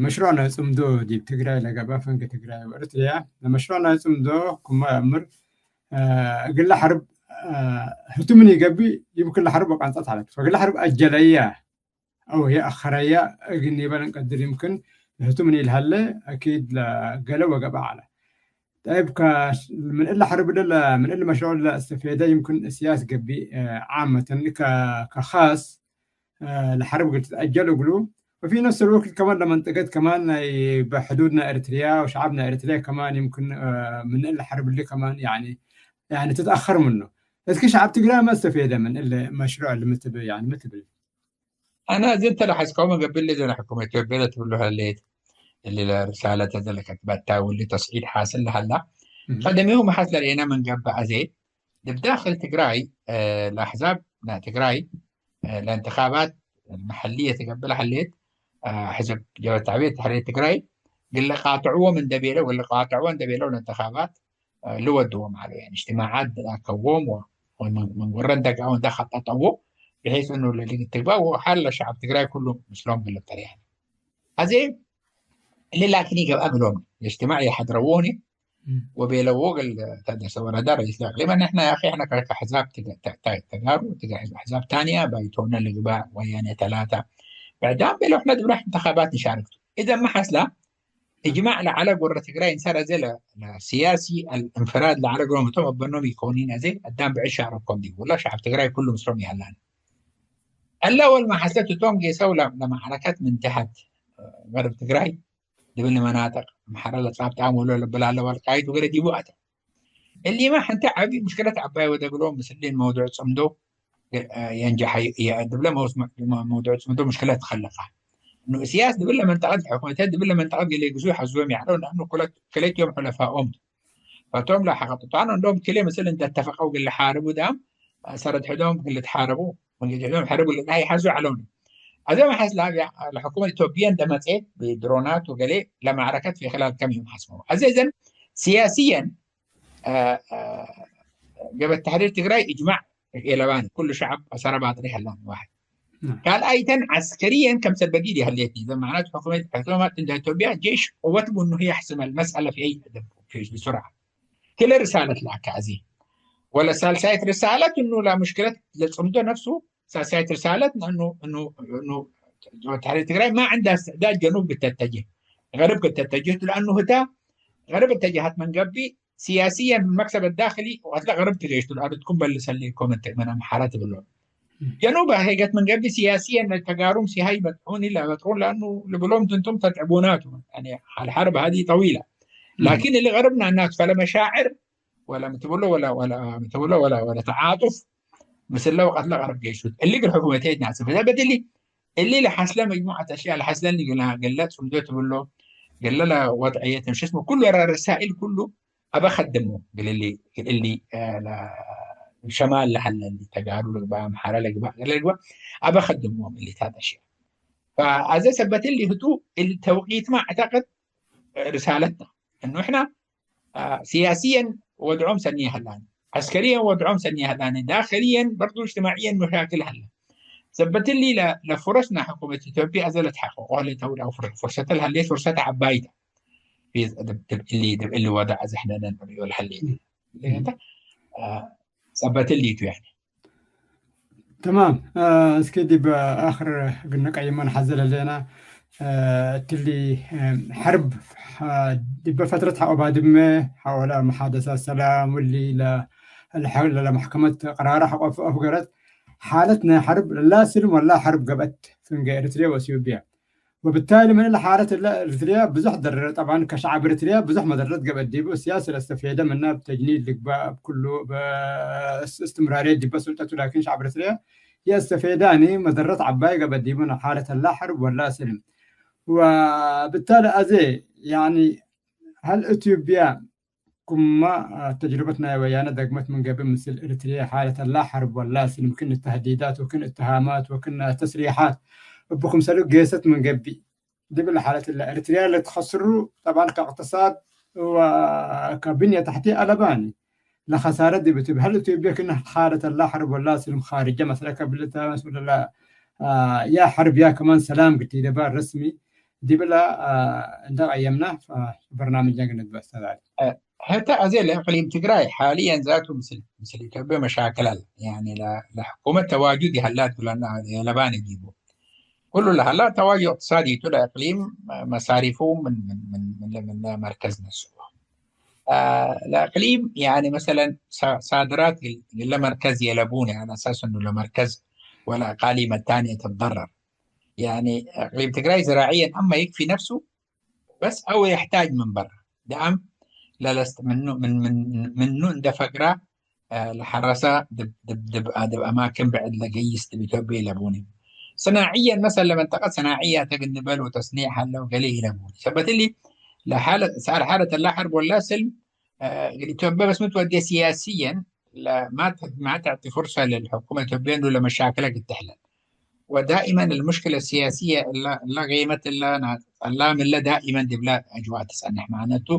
መሽሩዕ ናይ ጽምዶ ዲብ ትግራይ ለገብአ ፈንገ ትግራይ ወኤረትርያ፣ ለመሽሩዕ ናይ ጽምዶ ክመ አምር፣ አ፣ እግለ ሐርብ፣ አ፣ ህቱ ምን ይገብእ ይምክን ለሐርብ ወቃንጻት ዐለት። ፈእግለ ሐርብ አጀለየ አው የአኸረየ እግል ኒበል እንቀድር ይምክን። ህቱ ምን ኢልሀለ አኪድ ለገሌ ወገብአ ዐለ። ጠይብ፣ ከ-፣ ምን እለ ሐርብ እለ፣ ምን እለ መሽሩዕ እለ እስተፌደ ይምክን እስያስ ገብእ፣ አ፣ ዓመተን ከ-፣ ከኻስ፣ አ፣ ለሐርብ እግል ትትአጀል እግሉ። ወፊ ነፍስ አልወቅት ከማን ለመንጠቀት ከማን ናይ በሕዱድ ናይ ኤረትርያ ወሸዐብ ናይ ኤረትርያ ከማን ይምክን፣ አ፣ ምን እለ ሐርብ እለ ከማን ያኒ፣ ያኒ ትትአኸር ምኑ። እስኪ ሸዐብ ትግራይ ማ እስተፌደ ምን እለ መሽሩዕ እለ ሚ ትብል፣ ያኒ ሚ ትብል? አነ እዜ እንተ ለሐስከው መገብእ እሊ ዘነ ሕኩመት ኢትዮጵያ ለትብሎ ሀሌት፣ እሊ ለርሳለት አዜ ለከትበታ ወእሊ ተስዒድ ሓስል ለሀላ፣ እህ። ቀደሚሁ መሐስ ለርኤነ ምን ገብእ አዜ፣ ዲብ ዳክል ትግራይ፣ እ፣ ለአሕዛብ ናይ ትግራይ፣ እ፣ ለእንትኻባት መሐልየት ገብእ ለሀሌት፣ እ፣ ሕዝብ ጀብሀት ተዕቢር ተሕሪር ትግራይ፣ እግል ለቃጥዕዎም እንደ ቤለው፣ እግል ለቃጥዕዎ እንደ ቤለው ለእንትኻባት፣ እ፣ ልወድዎም ዐለው። ያኒ እጅትማዓት ለአከዎም ወ-፣ ወምን፣ ምን ወረ እንደ ገአው እንደ ኸጠጠዎ፣ ብሒስ እኑ ለልትግባእ ወሓል ለሸዐብ ትግራይ ኩሉ ምስሎም እግል ልብጠር ያኒ። አዜ እሊ ላኪን ኢገብአ ብሎም፣ ለእጅትማዕ ኢሐድረዎኒ እም። ወቤለዎ እግል ታደሰ ወረደ ረኢስ ለእቅሊም፣ ንሕነ ያኺ ሕነ ከ-፣ ከአሕዛብ ትገ-፣ ተ-፣ ተ-፣ ተጋሩ፣ ትገ-፣ አሕዛብ ታንያ ባይቶነ ልግባእ ወያኔ ተላተ ብዕዳም ቤለው፣ ሕነ ዲብለ እንተኻባት ንሻርክ ቱ። ኢዘን መሐስላ እም። እጅማዕ ለዐለ ጎረ ትግራይ እንሰር አዜ ለ-፣ ለስያሲ አልእንፍራድ ለዐለ ጎሮም እቶም አበኖም ኢኮኒን አዜ አዳም ብዕድ ሻረኮም ዲቡ። ወላ ሸዐብ ትግራይ ኩሉ ምስሎም ይሀላን። እለ ወል መሐሰት እቶም ጌሰው ለ-፣ ለመዕረከት ምን ተሐት ገርብ ትግራይ ዲብሊ መናጥቅ አምሐረ ለጻብጣም ወሎ ለብላለ ወልቃይት ወገሌ ዲቡ አተ። እሊመ ሐንቴ ዐቢ ሙሽክለት ዐባይ ወደግሎም ምስልን መውዱዕ ጽምዶ የንጀሐ የ-፣ ዲብለ መውስ-፣ መውዱዕ ጽምዶ ሙሽክለት ትከለቀ። እኑ እስያስ ዲብለ መንጠቀት ሕኩመተ ዲብለ መንጠቀት ገሌ ግዙይ ሐዝቦም ይዐለው፣ ለአኑ ክለ-፣ ክልኤት ዮም ሑለፋኦም ቱ። ፈቶም ለሐቀጥጧን እንዶም ክልኤ ምስል እንደ ተፈቀው እግል ልሓርቡ ዳም ሰረት ሕዶም እግል ልትሓረቡ፣ ወንጌል ሕዶም ሐርብ እግል ልትሓረቡ ሐዙ ዐለውኒ። አዜ መሐስ ለሀብ ለሕኩመት ኢትዮጵየ እንደ መጽኤት ብድሮናት ወገሌ ለማዕረከት ፊ ክላል ከም ዮም ሐስመው። አዜ እዘን ስያስየን፣ አ፣ አ፣ ገበት ተሕሪር ትግራይ እጅማዕ ኤለባኒ፣ ኩሉ ሸዐብ አሰረ ባጥሪ ሀላኒ ዋሕድ። ናም። ካልኣይተን ዐስከርየን ከምሰል በዲል የሀሌትኒ። እዘን መዕናቱ ሕኩመት፣ ሕኩመት እንደ ኢትዮጵያ ጄሽ ቅወት ቡ እኑ ህይ የሕስመል መስአለ ፊ አይ ፊ ብሱርዓ። ክለ ርሳለት ለአካ አዜ። ወለ ሳልሳይት ርሳለት እኑ ለሙሽክለት ለጽምዶ ነፍሱ ሳልሳይት ርሳለት እኑ፣ እኑ፣ እኑ ተሕሪር ትግራይ ማ ዕንዳ እስትዕዳድ ጀኑብ ክተተጅህ፣ ገርብ ክተተጅህ ቱ ለአኑ ህታ ገርብ እተጀሀት ምን ገብእ ስያስየን መክሰብ ዳክሊ ወአትለ ገርብ ትገይሽ ቱ ለአርድኩም በልሰሌኩም እንተ ምን አምሐረ ትብሎ። ጀኑብ ሄገት ምን ገብእ ስያስየን ተጋሩም ሲሃይ በጥዑኒ ለበጥዑን ለአኑ ልብሎም ትንቱም ተትዕቡና ቱ። ያኒ አልሐርብ ሀዚ ጠዊላ። ላኪን እሊ ገርብና እናቱ ፈለ መሻዕር ወለ ምትብሎ ወለ፣ ወለ ምትብሎ ወለ፣ ወለ ተዓጡፍ ምስለ ወቀት ለቀርብ ጌሹት እሊ እግል ሕኩመቴት ናጽፍ። ሰበት እሊ እሊ ለሐስለ መጅሙዐት አሽያእ ለሐስለን ገለ፣ ገለ ጽምዶ ትብሎ፣ ገለ ለወድዕየት፣ ሽ እስሙ፣ ኩሉ ረሳኢል ኩሉ አበ ከድሞ፣ እግል እሊ፣ እግል እሊ፣ እ፣ ለሸማል ለሀለ እሊ ተጋሩ ልግባእ፣ አምሐረ ልግባእ፣ ገለ ልግባእ፣ አበ ከድሞም እሊታት አሽያእ። ፈአዜ ሰበት እሊ ህቱ፣ እሊ ተውቂትመ አዕተቅድ ርሳለትነ፣ እኑ ሕነ፣ አ፣ ሲያስየን ወድዖም ሰኒ ሀላኒ፣ ዐስከርየን ወድዖም ሰኒ ሀላኒ፣ ዳክልየን በርዱ እጅትማዕየን መሻክል ሀለ። ሰበት እሊ ለ-፣ ለፍረስና ሕኩመት ኢትዮጵያ አዜ ለትሐቀቆ ሀሌት አው ፍር-፣ ፍርሰተ ለሀሌት ፍርሰተ ዐባይ ተ። ፊ-፣ ድብ፣ ድብ እሊ፣ ድብ እሊ ወድዕ አዜ ሕነ ነንርእዮ ለሀሌት። እም። አ፣ ሰበት እሊ ቱ ያኒ። ተማም። አ፣ እስኪ ዲብ አክር እግል ንቀይሞ ነሐዜ ለህሌነ፣ አ፣ እትሊ፣ አ፣ ሐርብ፣ አ፣ ዲበ ፈትረት ሐቆ ባድመ፣ ሐቆለ መሓደሳት ሰላም፣ ወሊ ለ-፣ ለሐ-፣ ለመሕከመት ቀራረ ሐቆ አፍገረት፣ ሓለት ናይ ሐርብ ለላ ስልም ወላ ሐርብ ገብአት ፍንጌ ኤሪትርየ ወእትዮጵያ። ወብታሊ ምን ለሓለት እለ እርትርያ ብዙሕ ደረረ። ጠብዓን ከሸዓብ እርትርያ ብዙሕ መደረት ገብአት ዲቡ። እስያስ ለእስተፌደ ምነ እብ ተጅኒድ ልግባእ፣ እብ ኩሉ፣ እብ እስ-፣ እስትምራርየት ዲበ ሱልጠቱ፣ ላኪን ሸዓብ እርትርያ የእስተፌደ አኒ መደረት ዐባይ ገብአት ዲቡ፣ ሓለት እላ ሐርብ ወላ ስልም። ወብታሊ አዜ፣ ያኒ፣ ሀል እትዮጵያ ክመ ተጅሩበት ናይ ወያነ ደግመት ምን ገብእ፣ ምስል እርትርየ ሓለት እላ ሐርብ ወላ ስልም ክን ተህዲዳት ወክን እትሃማት ወክን ተስሪሓት እብ ክምሰሉ ጌሰት ምን ገብእ፣ ዲብለ ሓለት እለ እርትርየ ለትከስሩ፣ ጠብዓን ከእቅትሳድ ወከብንየ ተሕትየ አለባኒ ለኸሳረ ዲብ ትብል። ሀል እትዮጵየ ክን ሓለት እላ ሐርብ ወላ ስልም ካርጀ መስለከ ብልተ መስለላ፣ አ፣ ያ ሐርብ ያ ከማን ሰላም ግዲ ደባር ረስሚ ዲብለ፣ አ፣ እንደ ቀየምና፣ አ፣ በርናምጅ ነግነት በስተላል። አ፣ ሐተ አዜ ለእቅሊም ትግራይ ሓልየን ዛቱ ምስል፣ ምስል ኢትዮጵያ መሻክል አለ። ያኒ ለ-፣ ለሕኩመት ተዋጁድ ይሀላት ብለና የለባን ዲቡ። ኩሉ ለሀላ ተዋጁድ እቅትሳዲ ቱ ለእቅሊም መሳሪፉ ምን፣ ምን፣ ምን፣ ምን፣ ምን መርከዝ ነስኦ። አ፣ ለእቅሊም ያኒ መሰለን ሳ-፣ ሳድራት ለመርከዝ የለቡን፣ ያኒ አሳስ እኑ ለመርከዝ ወለአቃሊም አታንየ ትትደረር። ያኒ እቅሊም ትግራይ ዝራዕየን አማ የክፊ ነፍሱ በስ አው የሕታጅ ምን በረ ደአም ለለስት ምኑ፣ ምን፣ ምን፣ ምኑ እንደ ፈግራ፣ አ፣ ለሐረሰ ድብ፣ ድብ፣ ድብ፣ አ፣ ድብ አማክን ብዕድ ለገይስ ድብ ኢትዮጵያ ኢለቡኒ። ሰናዕየን መሰል ለመንጠቀት ሰናዕያተ ግንበል ወተስኒዕ ሀለው ገሌ ኢለቡኒ። ሰበት እሊ ለሐለ-፣ ሰአል ሐለት እላ ሐርብ ወላ ስልም፣ አ፣ እግል ኢትዮጵያ በስ ምትወዴ ሲያስየን ለማ ተ-፣ ማ ተዕጢ ፍርሰ ለልሕኩመ ኢትዮጵያ እንዱ ለመሻክለ ግድ ትሕለል። ወዳኢመን المشكلة السياسية እለ፣ እለ ቂመት እለ ና-፣ ጸላም እለ ዳኢመን ዲብለ አጅዋእ ትጸንሕ ማነቱ፣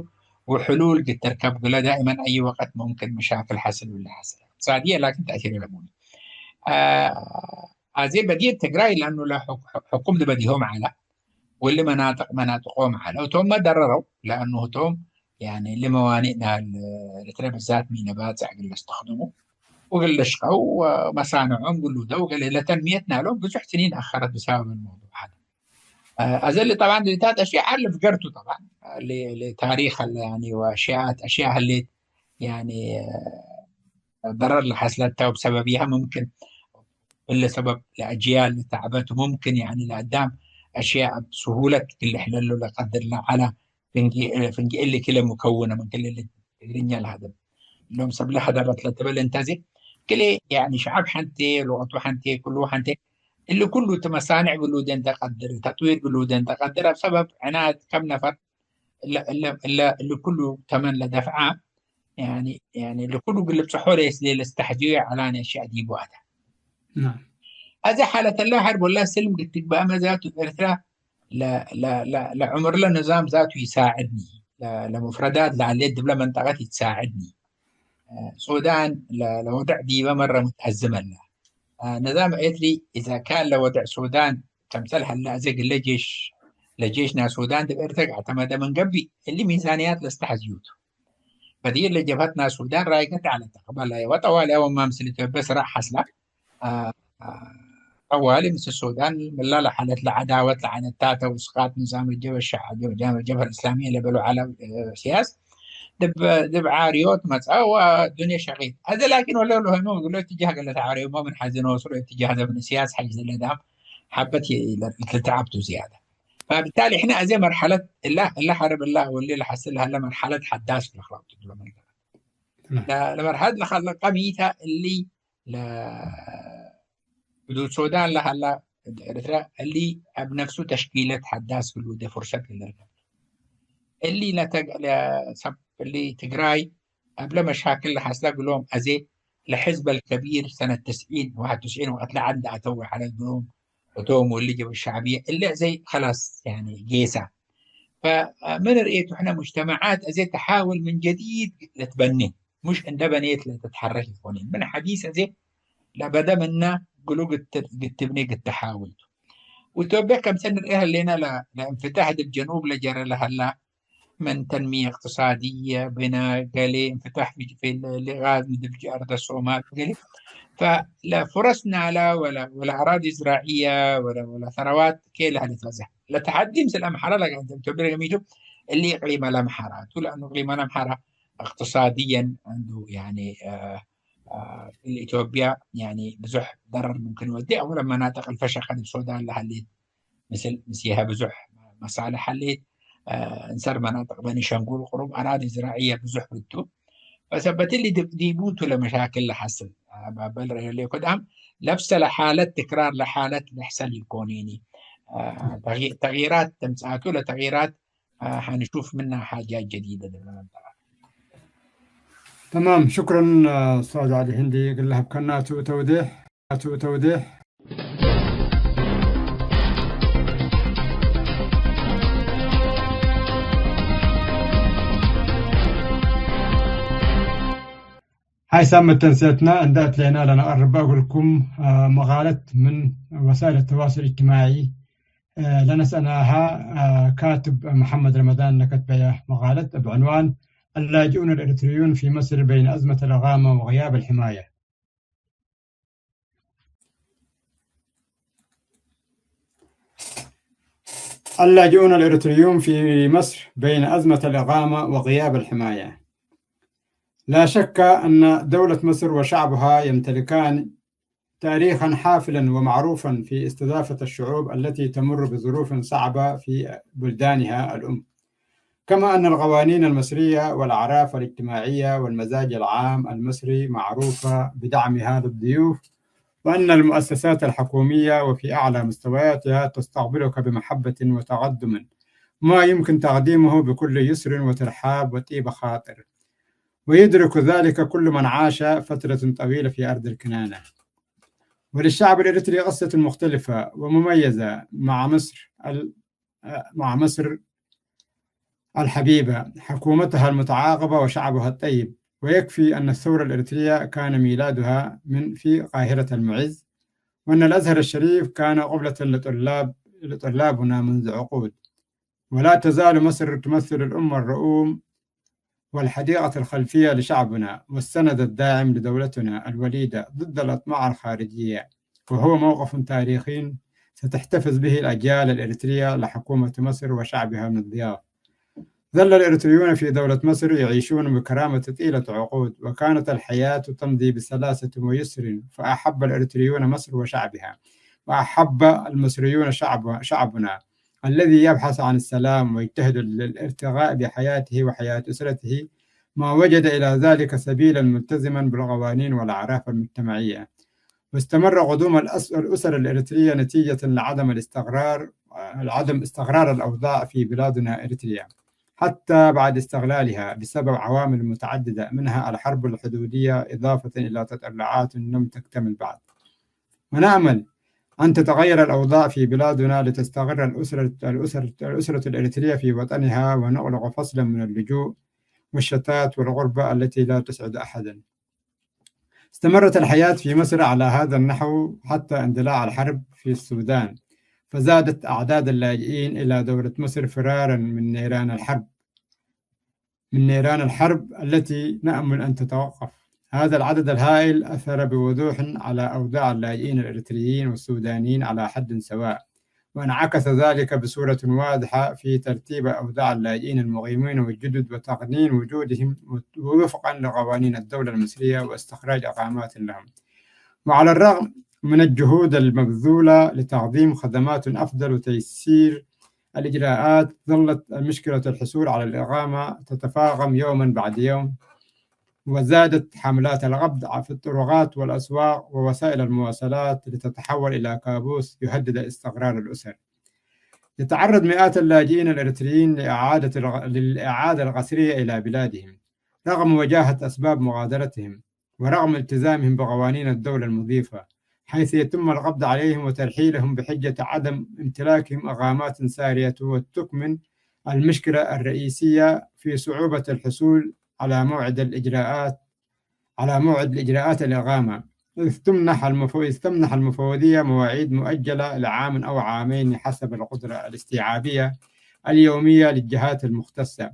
ወሕሉል ግድ ትርከብ እግለ ዳኢመን አይ ወቀት ሙምክን መሻክል ሐስል ወለ ሐስል እቅትሳድየ ላኪን ተእሲር ለቡኒ። አ-፣ አዜ በዲር ትግራይ ለአኑ ለሕኩ-፣ ሕኩም ዲበ ዲሆም ዐለ፣ ወእሊ መናጥቅ መናጥቆም ዐለ። ህቶምመ ደረረው ለአኑ ህቶም ያኒ ለመዋኒእ ናል ኤረትርየ ብዛት ሚ ነባጽዕ እግል ለስተክድሙ ወእግል ልሽቀው ወመሳንዖም እግል ልውደው እግል ለተንምየት ናሎም ብዙሕ ስኒን አኸረት ብሰበብ ልመውዱዕ ሀለ። አዘ እሊ ጠብዓን ዲታት አሽያእ ዐለ ፍገርቱ ጠብዓን ለ-፣ ለታሪክ ሀለ ያኒ ወአሽያት አሽያእ ህሌት ያኒ ደረር ለሐስለት ተ ወብሰበብየሀ ሙምክን እለ ሰበብ ለአጅያል ለተዐበት ሙምክን ያኒ ለአዳም አሽያእ እብ ስሁለት እግል ልሕለሉ ለቀድር ለዐለ ፍንጌ፣ ፍንጌ እሊ ክለ ሙከውነ ምን ክል እሊ ትግርኛ ለሀደብ እሎም ሰብለ ሀደበት ለትብል እንተ ዜ ክልኤ ያኒ ሸዐብ ሐንቴ፣ ሉቀቱ ሐንቴ፣ ክሉ ሐንቴ እሊ ኩሉ እት መሳንዕ እግል ልውዴ እንተ ቀድር፣ ተጥዊር እግል ልውዴ እንተ ቀድር፣ እብ ሰበብ ዕናድ ከም ነፈር እለ፣ እለ፣ እለ፣ እሊ ኩሉ ተመን ለደፍዐ፣ ያኒ፣ ያኒ እሊ ኩሉ እግል ልብጽሖ ለይስሌ ለስተሕጅዮ ዐላኒ አሽያእ ዲቡ አተ። ናም። አዜ ሓለት እለ ሐርብ ወላ ስልም ግድ ትግበአመ ዛቱ ኤርትራ ለ-፣ ለ-፣ ለ-፣ ለዕምርለ ንዛም ዛቱ ይሳዕድኒ፣ ለ-፣ ለሙፍረዳት ለዐሌት ድብለ መንጠቀት ይትሳዕድኒ። ሱዳን ለ-፣ ለወድዕ ዲበ መረ ሙትአዝመ እለ። ንዛም ኤትሊ ኢዛ ካን ለወድዕ ሱዳን ከምሰል ሀለ አዜ ግለ ጄሽ፣ ለጄሽ ናይ ሱዳን ዲብ ኤርትረ አዕተመደ ምን ገብእ፣ እሊ ሚዛንያት ለስተሐዝዩ ቱ። በዲር ለጀብሀት ናይ ሱዳን ራይገት ዐለት ተቅበለ ወጠዋሊ አወ ማምስል ኢትዮጵያ ስራዕ ሐስላ። አ፣ አ፣ ጠዋሊ ምስል ሱዳን ምላለ ሐለት ለዐዳወት ለዐነታተ ውስቃት ንዛም ጀበ ሸ-፣ ጀብ-፣ ጀብ-፣ ጀብሀ እስላሚየ ለበሉ ዐለ፣ እ፣ ሲያስ ድብ፣ ድብ ዓርዮት መጽአ ወዱንየ ሸቂት። አዜ ላኪን ወለ ለሆኑ እግሎ እትጃህ ገለ ተዓርዮሞ ምን ሐዜ ኖሱ ለእትጃህ ዘብን ሲያስ ሐጅ ለዳም ሐበት የ-፣ ለተዓብቱ ዝያደ። ፈብታሊ ሕነ አዜ መርሐለት እላ፣ እላ ሐርብ እላ ወሊ ለሐስል ለሀለ መርሐለት ሐዳስ ለክላውቱ ድሎ መንጠቀ። ናም። ለ-፣ ለመርሐለት ለከለ ቀሚተ እሊ ለ-፣ ሕዱድ ሱዳን ለሀላ ኤረትርያ እሊ እብ ነፍሱ ተሽኪለት ሐዳስ ህሉደ ፍርሰት ለልርገብ። እሊ ለተግ-፣ ለሰብ እሊ ትግራይ እብለ መሻክል ለሐስለ እግሎም አዜ ለሕዝብ አልከቢር ሰነት ተስዒን ወሐድ ተስዒን ወቅት ለዐድ አተው ዐለ እግሎም እቶም ወእሊ ጀብሀት ሸዕብየ እሊ አዜ ከላስ ያኒ ጌሰ። ፈምን ርኤቱ ሕነ ሙጅተመዓት አዜ ተሓውል ምን ጀዲድ ለትበኔ ሙሽ እንደ በኔት ለትትሐረክ ኢኮኒን። ምን ሐዲስ አዜ ለበደ ምነ ግሉ ግት-፣ ግትብኔ ግት ተሓውል ቱ። ወኢትዮጵያ ከምሰል ንርኤ ህሌነ ለ-፣ ለእንፍታሕ ዲብ ጀኑብ ለጀረ ለሀላ ምን ተንሚየ እቅትሳድየ ብነ ገሌ እንፍታሕ ፊ ጅ-፣ ፊ ል-፣ ልጋዝ ምድብ ጅ-፣ አርደ ሶማል ገሌ። ፈለፍረስ ናላ ወለ-፣ ወለ አራዲ ዝራዕየ ወለ-፣ ወለ ሰረዋት ኬለ ሀሌት በዘሕ። ለተሐዲ ምስል አምሐራ ለጋንተ ኢትዮጵያ ገሚቱ እሊ እቅሊመ ለአምሐራ ቱ፣ ለአኑ እቅሊመ ለአምሐራ እቅትሳድየን ዐንዱ ያኒ፣ አ፣ አ፣ ለኢትዮጵያ ያኒ ብዙሕ ደረር ሙምክን ወዴ፣ አው ለመናጥቅ ልፈሸከ ዲብ ሶዳን ለሀሌት፣ ምስል ምስየሀ ብዙሕ መሳልሕ ሀሌት፣ አ፣ እንሰር መናጥቅ በኒሸንጉል ቅሩብ አራዲ ዝራዕየ ብዙሕ ብቱ። ፈሰበት እሊ ዲብ-፣ ዲቡ ቱ ለመሻክል ለሐስል። አ፣ ባበል ረአየ ሌኮ ደአም ለብሰ ለሓለት ትክራር ለሓለት ለሕሰል ኢኮኒኒ። አ፣ ተጊ-፣ ተግይራት ተምጽአቱ ለተግይራት ሐንሹፍ ምና ሓጃት ጀዲደ ዲብለ መንጠቀ። ተማም፣ ሽክረን ኡስታዝ ዐሊ ህንዲ እግል ለሀብከናቱ ተውዴሕ፣ ቱ ተውዴሕ። ሐይሳም መተንስየትና እንዴ አትሌና ለነቀርበ እግልኩም፣ አ፣ መቃለት ምን ወሳይል ተዋሱል እጅትማዒ፣ አ፣ ለነስአናሃ፣ አ፣ ካትብ መሐመድ ረመዳን ለከትበየ መቃለት እብ ዕንዋን አላጅኡን አልኤሪትርዩን ፊ መስር በይነ አዝመት አልእቃመ ወግያብ አልሕማየ። اللاجئون الإريتريون في مصر بين أزمة الإقامة وغياب الحماية. لا شك أن دولة مصر وشعبها يمتلكان تاريخا حافلا ومعروفا في استضافة الشعوب التي تمر بظروف صعبة في بلدانها الأم، كما أن القوانين المصرية والأعراف الاجتماعية والمزاج العام المصري معروفة بدعمها للضيوف، وأن المؤسسات الحكومية وفي أعلى مستوياتها تستقبلك بمحبة وتقدم، ما يمكن تقديمه بكل يسر وترحاب وطيب خاطر، ويدرك ذلك كل من عاش فترة طويلة في أرض الكنانة. وللشعب الإريتري قصة مختلفة ومميزة مع مصر ال-، مع مصر الحبيبة، حكومتها المتعاقبة وشعبها الطيب. ويكفي أن الثورة الإريترية كان ميلادها من في قاهرة المعز، وأن الأزهر الشريف كان قبلة لطلاب، لطلابنا منذ عقود. ولا تزال مصر تمثل الأم الرؤوم والحديقة الخلفية لشعبنا، والسند الداعم لدولتنا الوليدة ضد الأطماع الخارجية، وهو موقف تاريخي ستحتفظ به الأجيال الإريترية لحكومة مصر وشعبها من الضياف. ظل الإريتريون في دولة مصر يعيشون بكرامة طيلة عقود، وكانت الحياة تمضي بسلاسة ويسر، فأحب الإريتريون مصر وشعبها، وأحب المصريون شعب-، شعبنا الذي يبحث عن السلام ويجتهد للارتقاء بحياته وحياة أسرته، ما وجد إلى ذلك سبيلا ملتزما بالقوانين والأعراف المجتمعية. واستمر قدوم الأس-، الأسر الإريترية نتيجة لعدم الاستقرار، لعدم استقرار الأوضاع في بلادنا إريتريا، حتى بعد استقلالها بسبب عوامل متعددة، منها الحرب الحدودية، إضافة إلى تطلعات لم تكتمل بعد. ونأمل أن تتغير الأوضاع في بلادنا لتستقر الأسرة، الأسرة، الأسرة الإريترية في وطنها، ونغلق فصلا من اللجوء والشتات والغربة التي لا تسعد أحدا. استمرت الحياة في مصر على هذا النحو حتى اندلاع الحرب في السودان، فزادت أعداد اللاجئين إلى دولة مصر فرارا من نيران الحرب، من نيران الحرب التي نأمل أن تتوقف. هذا العدد الهائل أثر بوضوح على أوضاع اللاجئين الإريتريين والسودانيين على حد سواء، وانعكس ذلك بصورة واضحة في ترتيب أوضاع اللاجئين المقيمين والجدد وتقنين وجودهم وفقا لقوانين الدولة المصرية واستخراج إقامات لهم. وعلى الرغم من الجهود المبذولة لتقديم خدمات أفضل وتيسير الإجراءات، ظلت مشكلة الحصول على الإقامة تتفاقم يوما بعد يوم، وزادت حملات القبض في الطرقات والأسواق ووسائل المواصلات لتتحول إلى كابوس يهدد استقرار الأسر. يتعرض مئات اللاجئين الإريتريين لإعادة الغ-، للإعادة القسرية إلى بلادهم رغم وجاهة أسباب مغادرتهم ورغم التزامهم بقوانين الدولة المضيفة، حيث يتم القبض عليهم وترحيلهم بحجة عدم امتلاكهم إقامات سارية، وتكمن المشكلة الرئيسية في صعوبة الحصول على موعد الإجراءات، على موعد الإجراءات الإقامة، إذ تمنح المفو-، إذ تمنح المفوضية مواعيد مؤجلة لعام أو عامين حسب القدرة الاستيعابية اليومية للجهات المختصة.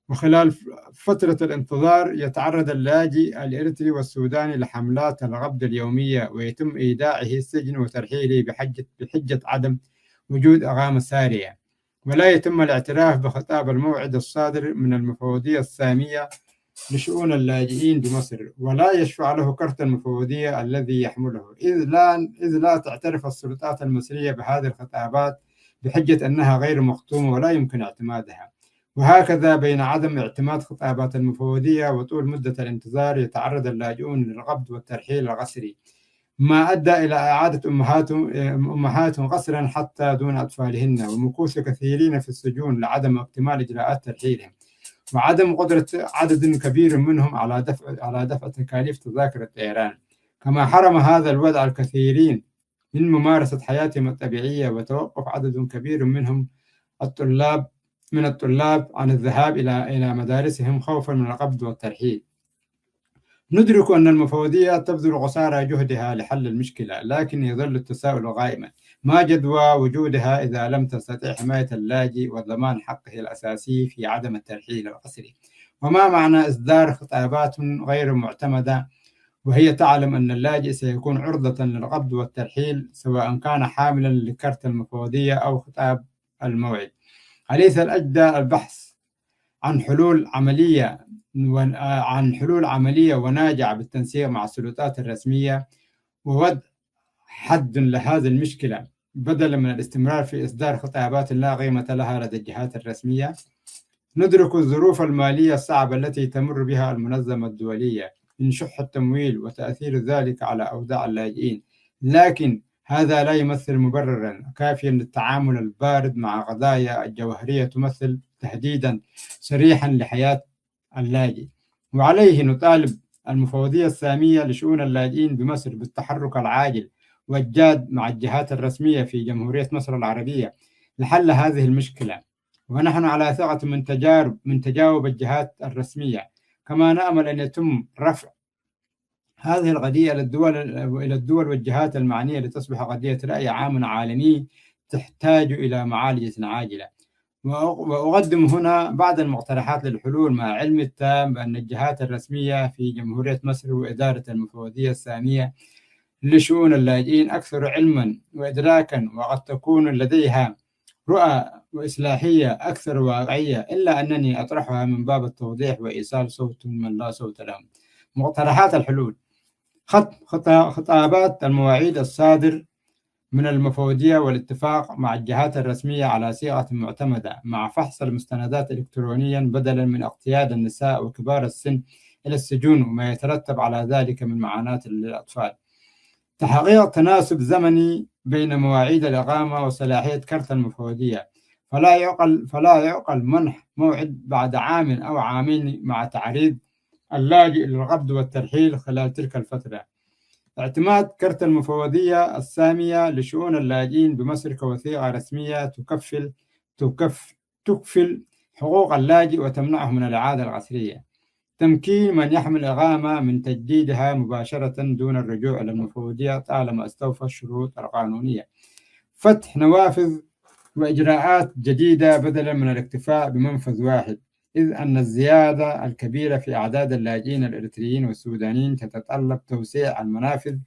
وخلال ف-، فترة الانتظار يتعرض اللاجئ الإريتري والسوداني لحملات القبض اليومية، ويتم إيداعه السجن وترحيله بحجة، بحجة عدم وجود إقامة سارية، ولا يتم الاعتراف بخطاب الموعد الصادر من المفوضية السامية لشؤون اللاجئين بمصر، ولا يشفع له كرت المفوضية الذي يحمله، إذ لا، إذ لا تعترف السلطات المصرية بهذه الخطابات بحجة أنها غير مختومة ولا يمكن اعتمادها. وهكذا بين عدم اعتماد خطابات المفوضية وطول مدة الانتظار يتعرض اللاجئون للقبض والترحيل القسري، ما أدى إلى إعادة أمهاتهم، أمهاتهم قسرا حتى دون أطفالهن، ومكوث كثيرين في السجون لعدم اكتمال إجراءات ترحيلهم، وعدم قدرة عدد كبير منهم على دفع، على دفع تكاليف تذاكر الطيران، كما حرم هذا الوضع الكثيرين من ممارسة حياتهم الطبيعية، وتوقف عدد كبير منهم الطلاب، من الطلاب عن الذهاب إلى، إلى مدارسهم خوفا من القبض والترحيل. ندرك أن المفوضية تبذل قصارى جهدها لحل المشكلة، لكن يظل التساؤل قائما: ما جدوى وجودها إذا لم تستطع حماية اللاجئ وضمان حقه الأساسي في عدم الترحيل القسري؟ وما معنى إصدار خطابات غير معتمدة وهي تعلم أن اللاجئ سيكون عرضة للقبض والترحيل، سواء كان حاملا لكرت المفوضية أو خطاب الموعد؟ أليس الأجدى البحث عن حلول عملية ون-، عن حلول عملية وناجعة بالتنسيق مع السلطات الرسمية ووضع حد لهذه المشكلة، بدلا من الاستمرار في إصدار خطابات لا قيمة لها لدى الجهات الرسمية؟ ندرك الظروف المالية الصعبة التي تمر بها المنظمة الدولية من شح التمويل وتأثير ذلك على أوضاع اللاجئين، لكن هذا لا يمثل مبررا كافيا للتعامل البارد مع قضايا الجوهرية تمثل تهديدا صريحا لحياة اللاجئ. وعليه نطالب المفوضية السامية لشؤون اللاجئين بمصر بالتحرك العاجل والجاد مع الجهات الرسمية في جمهورية مصر العربية لحل هذه المشكلة، ونحن على ثقة من تجارب، من تجاوب الجهات الرسمية، كما نأمل أن يتم رفع هذه القضية إلى الدول، إلى الدول والجهات المعنية لتصبح قضية رأي عام عالمي تحتاج إلى معالجة عاجلة. وأق-، وأقدم هنا بعض المقترحات للحلول، مع علمي التام بأن الجهات الرسمية في جمهورية مصر وإدارة المفوضية السامية لشؤون اللاجئين أكثر علما وإدراكا، وقد تكون لديها رؤى وإصلاحية أكثر واقعية، إلا أنني أطرحها من باب التوضيح وإيصال صوت من لا صوت له. مقترحات الحلول: خط-، خطا-، خطابات المواعيد الصادر من المفوضية والاتفاق مع الجهات الرسمية على صيغة معتمدة، مع فحص المستندات إلكترونيا بدلا من اقتياد النساء وكبار السن إلى السجون وما يترتب على ذلك من معاناة للأطفال. تحقيق تناسب زمني بين مواعيد الإقامة وصلاحية كرت المفوضية، فلا يعقل، فلا يعقل منح موعد بعد عام أو عامين مع تعريض اللاجئ للقبض والترحيل خلال تلك الفترة. اعتماد كرت المفوضية السامية لشؤون اللاجئين بمصر كوثيقة رسمية تكفل، تكف-، تكفل حقوق اللاجئ وتمنعه من الإعادة القسرية. تمكين من يحمل إقامة من تجديدها مباشرة دون الرجوع إلى المفوضية طالما استوفى الشروط القانونية. فتح نوافذ وإجراءات جديدة بدلا من الاكتفاء بمنفذ واحد، إذ أن الزيادة الكبيرة في أعداد اللاجئين الإريتريين والسودانيين تتطلب توسيع المنافذ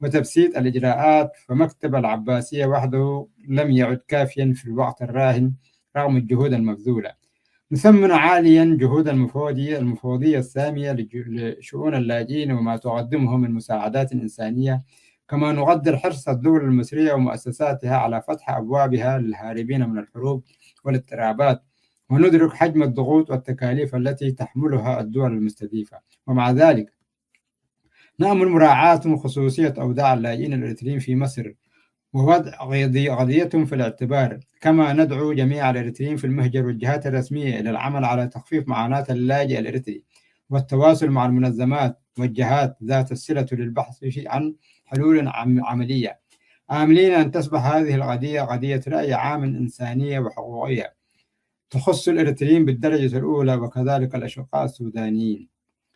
وتبسيط الإجراءات، فمكتب العباسية وحده لم يعد كافيا في الوقت الراهن رغم الجهود المبذولة. نثمن عاليا جهود المفوضية، المفوضية السامية لج-، لشؤون اللاجئين وما تقدمه من مساعدات إنسانية، كما نقدر حرص الدول المصرية ومؤسساتها على فتح أبوابها للهاربين من الحروب والاضطرابات، وندرك حجم الضغوط والتكاليف التي تحملها الدول المستضيفة. ومع ذلك، نأمل مراعاة خصوصية أوضاع اللاجئين الإريتريين في مصر ووضع قضي-، قضيتهم في الاعتبار، كما ندعو جميع الإريتريين في المهجر والجهات الرسمية إلى العمل على تخفيف معاناة اللاجئ الإريتري والتواصل مع المنظمات والجهات ذات الصلة للبحث في، عن حلول عم-، عملية، آملين أن تصبح هذه القضية قضية رأي عام إنسانية وحقوقية تخص الإريتريين بالدرجة الأولى وكذلك الأشقاء السودانيين.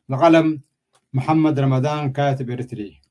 القلم محمد رمضان، كاتب إريتري.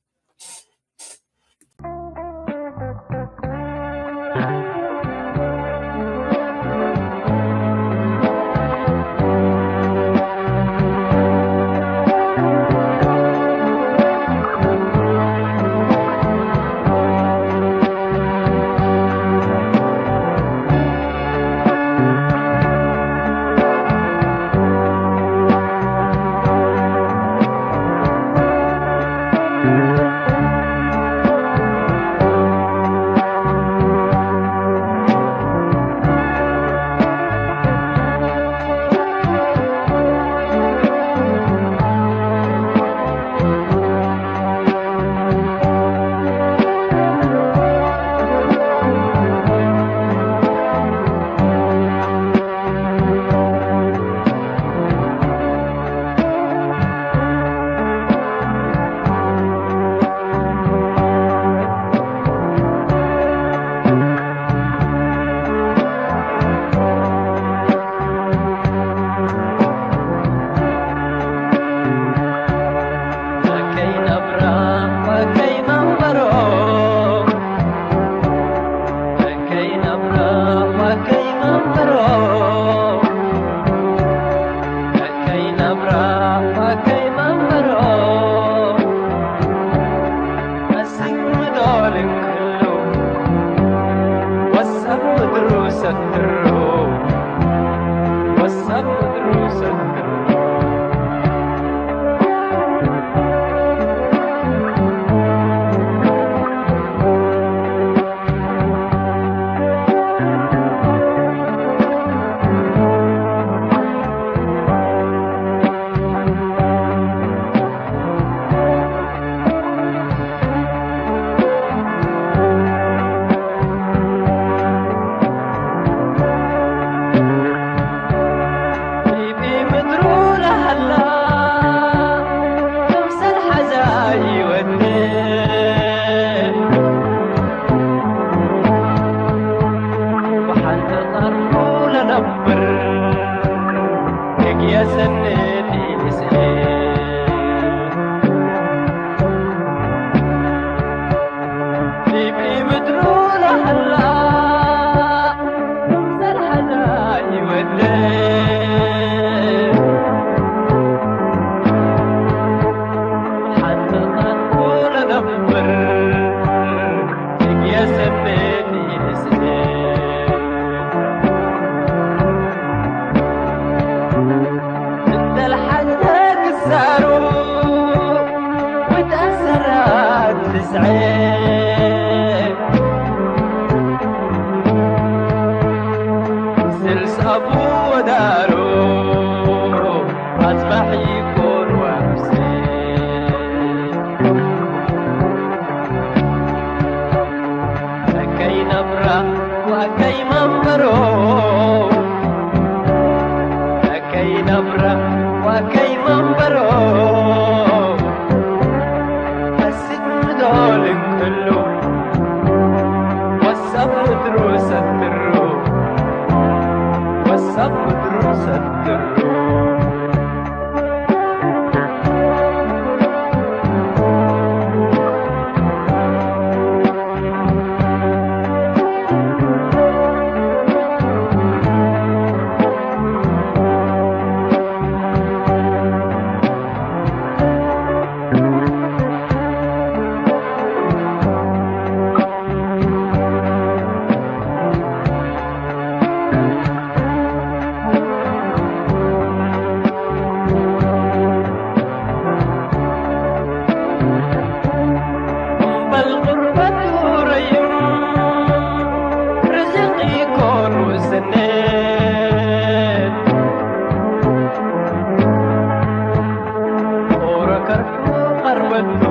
ቀርበቱ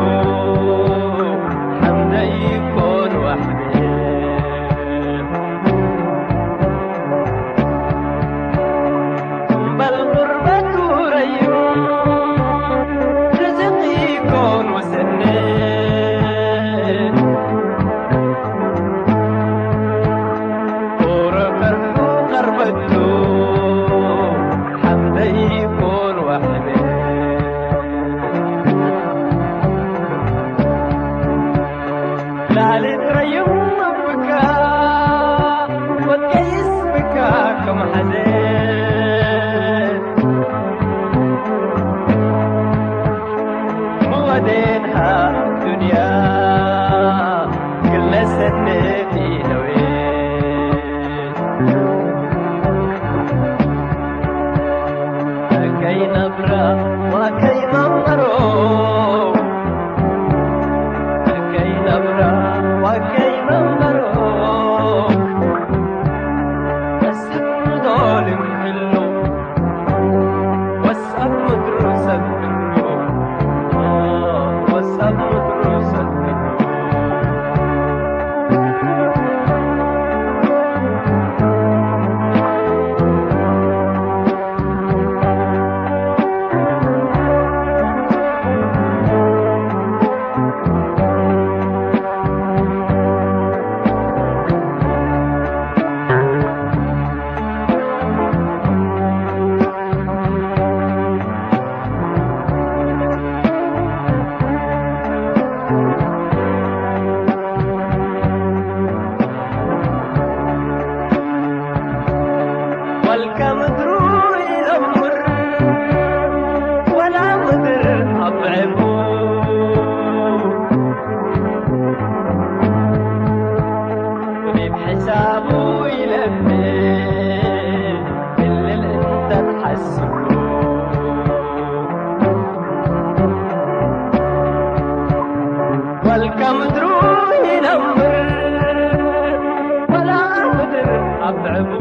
ሐምደ ኢኮን ወሕቤ። እምበል ቁርበቱ ረዩ ርዝቅ ኢኮን ወሰኔ። ኦሮ ቀርቡ ቀርበቱ ሐምደ ኢኮን ወሕቤ። ላሊ ትረዩም ብካ ወትገይስ ብካ ከም ሐዜን። ምወዴንሃ ዱንያ ክለ ሰኔት ኢነዌ። ከይ ነብራ ወከይ መንበሮ፣ ከይ ነብራ ወከይ መንበሮ፣ በስ ዶልም ህሎ፣ ወሰብ ምድሩ ሰብሮ፣ ወሰብ ምድሩ ሰብሮ። ወልከ ምድሩ ኢለምር ወላ ምድር አብዕቡ። ዲብ ሕሳቡ ኢለምር እልል እንተ ተሐስቡ። ወልከ ምድሩ ኢነምር ወላ ምድር አብዕቡ።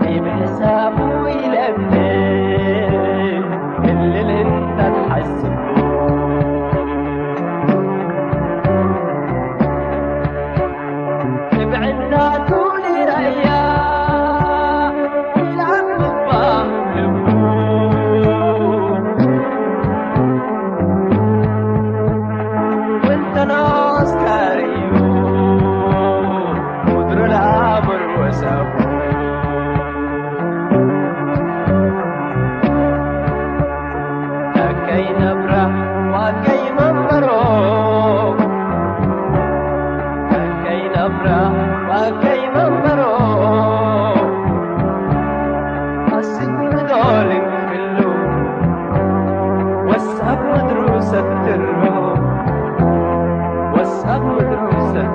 ዲብ ሕሳቡ ኢለምር እልል እንተ ተሐስቡ። እብ ዕንዳቱ ሊረአያ ኢለአንብባ ልቡ። ወእንተ ናስ ከርእዩ ምድሩ ለአምር ወሰቡ። ከይ ነብራ ወከይ መንበሮ፣ ከይ ነብራ ወከይ መንበሮ፣ አስክ ምዶልን ክሉ ወሰብ ምድሩ ሰትሮ፣ ወሰብ ምድሩ ሰትሮ።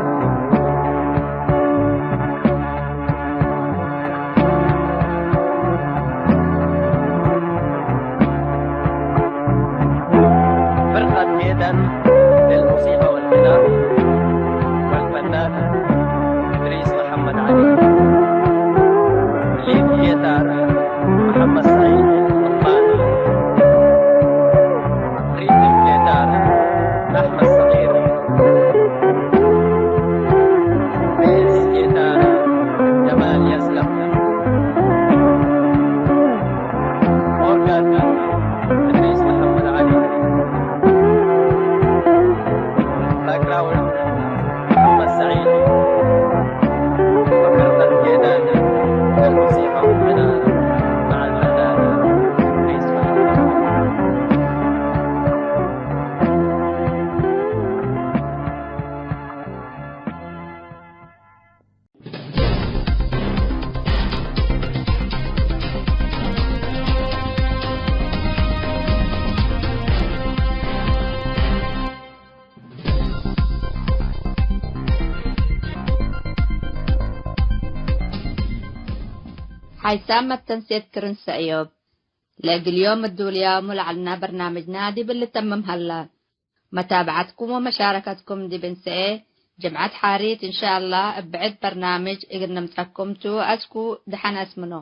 فرقة ميدان للموسيقى والغناء والفنان إدريس محمد علي. ليد جيتار محمد سعيد قطبان. ريتم جيتار أحمد صغير. بيس جيتار جمال يسلم. أورغان إدريس محمد علي. باك جراوند محمد سعيد. فقرة الجنان الموسيقى والغناء مع الفنان إدريس محمد علي. ሓይሳም መተንሴት ክርን ሰእዮብ፣ ለእግል ዮም እዱልያሙ ለዐልና በርናምጅና ዲብ ልተምም ሀላ። መታብዐትኩም ወመሻረከትኩም ዲብ እንሰኤ ጅምዐት ሓሪት እንሻአላህ እብ ብዕድ በርናምጅ እግል ንምጸኩም ቱ። አስኩ ደሐን አስምኖ።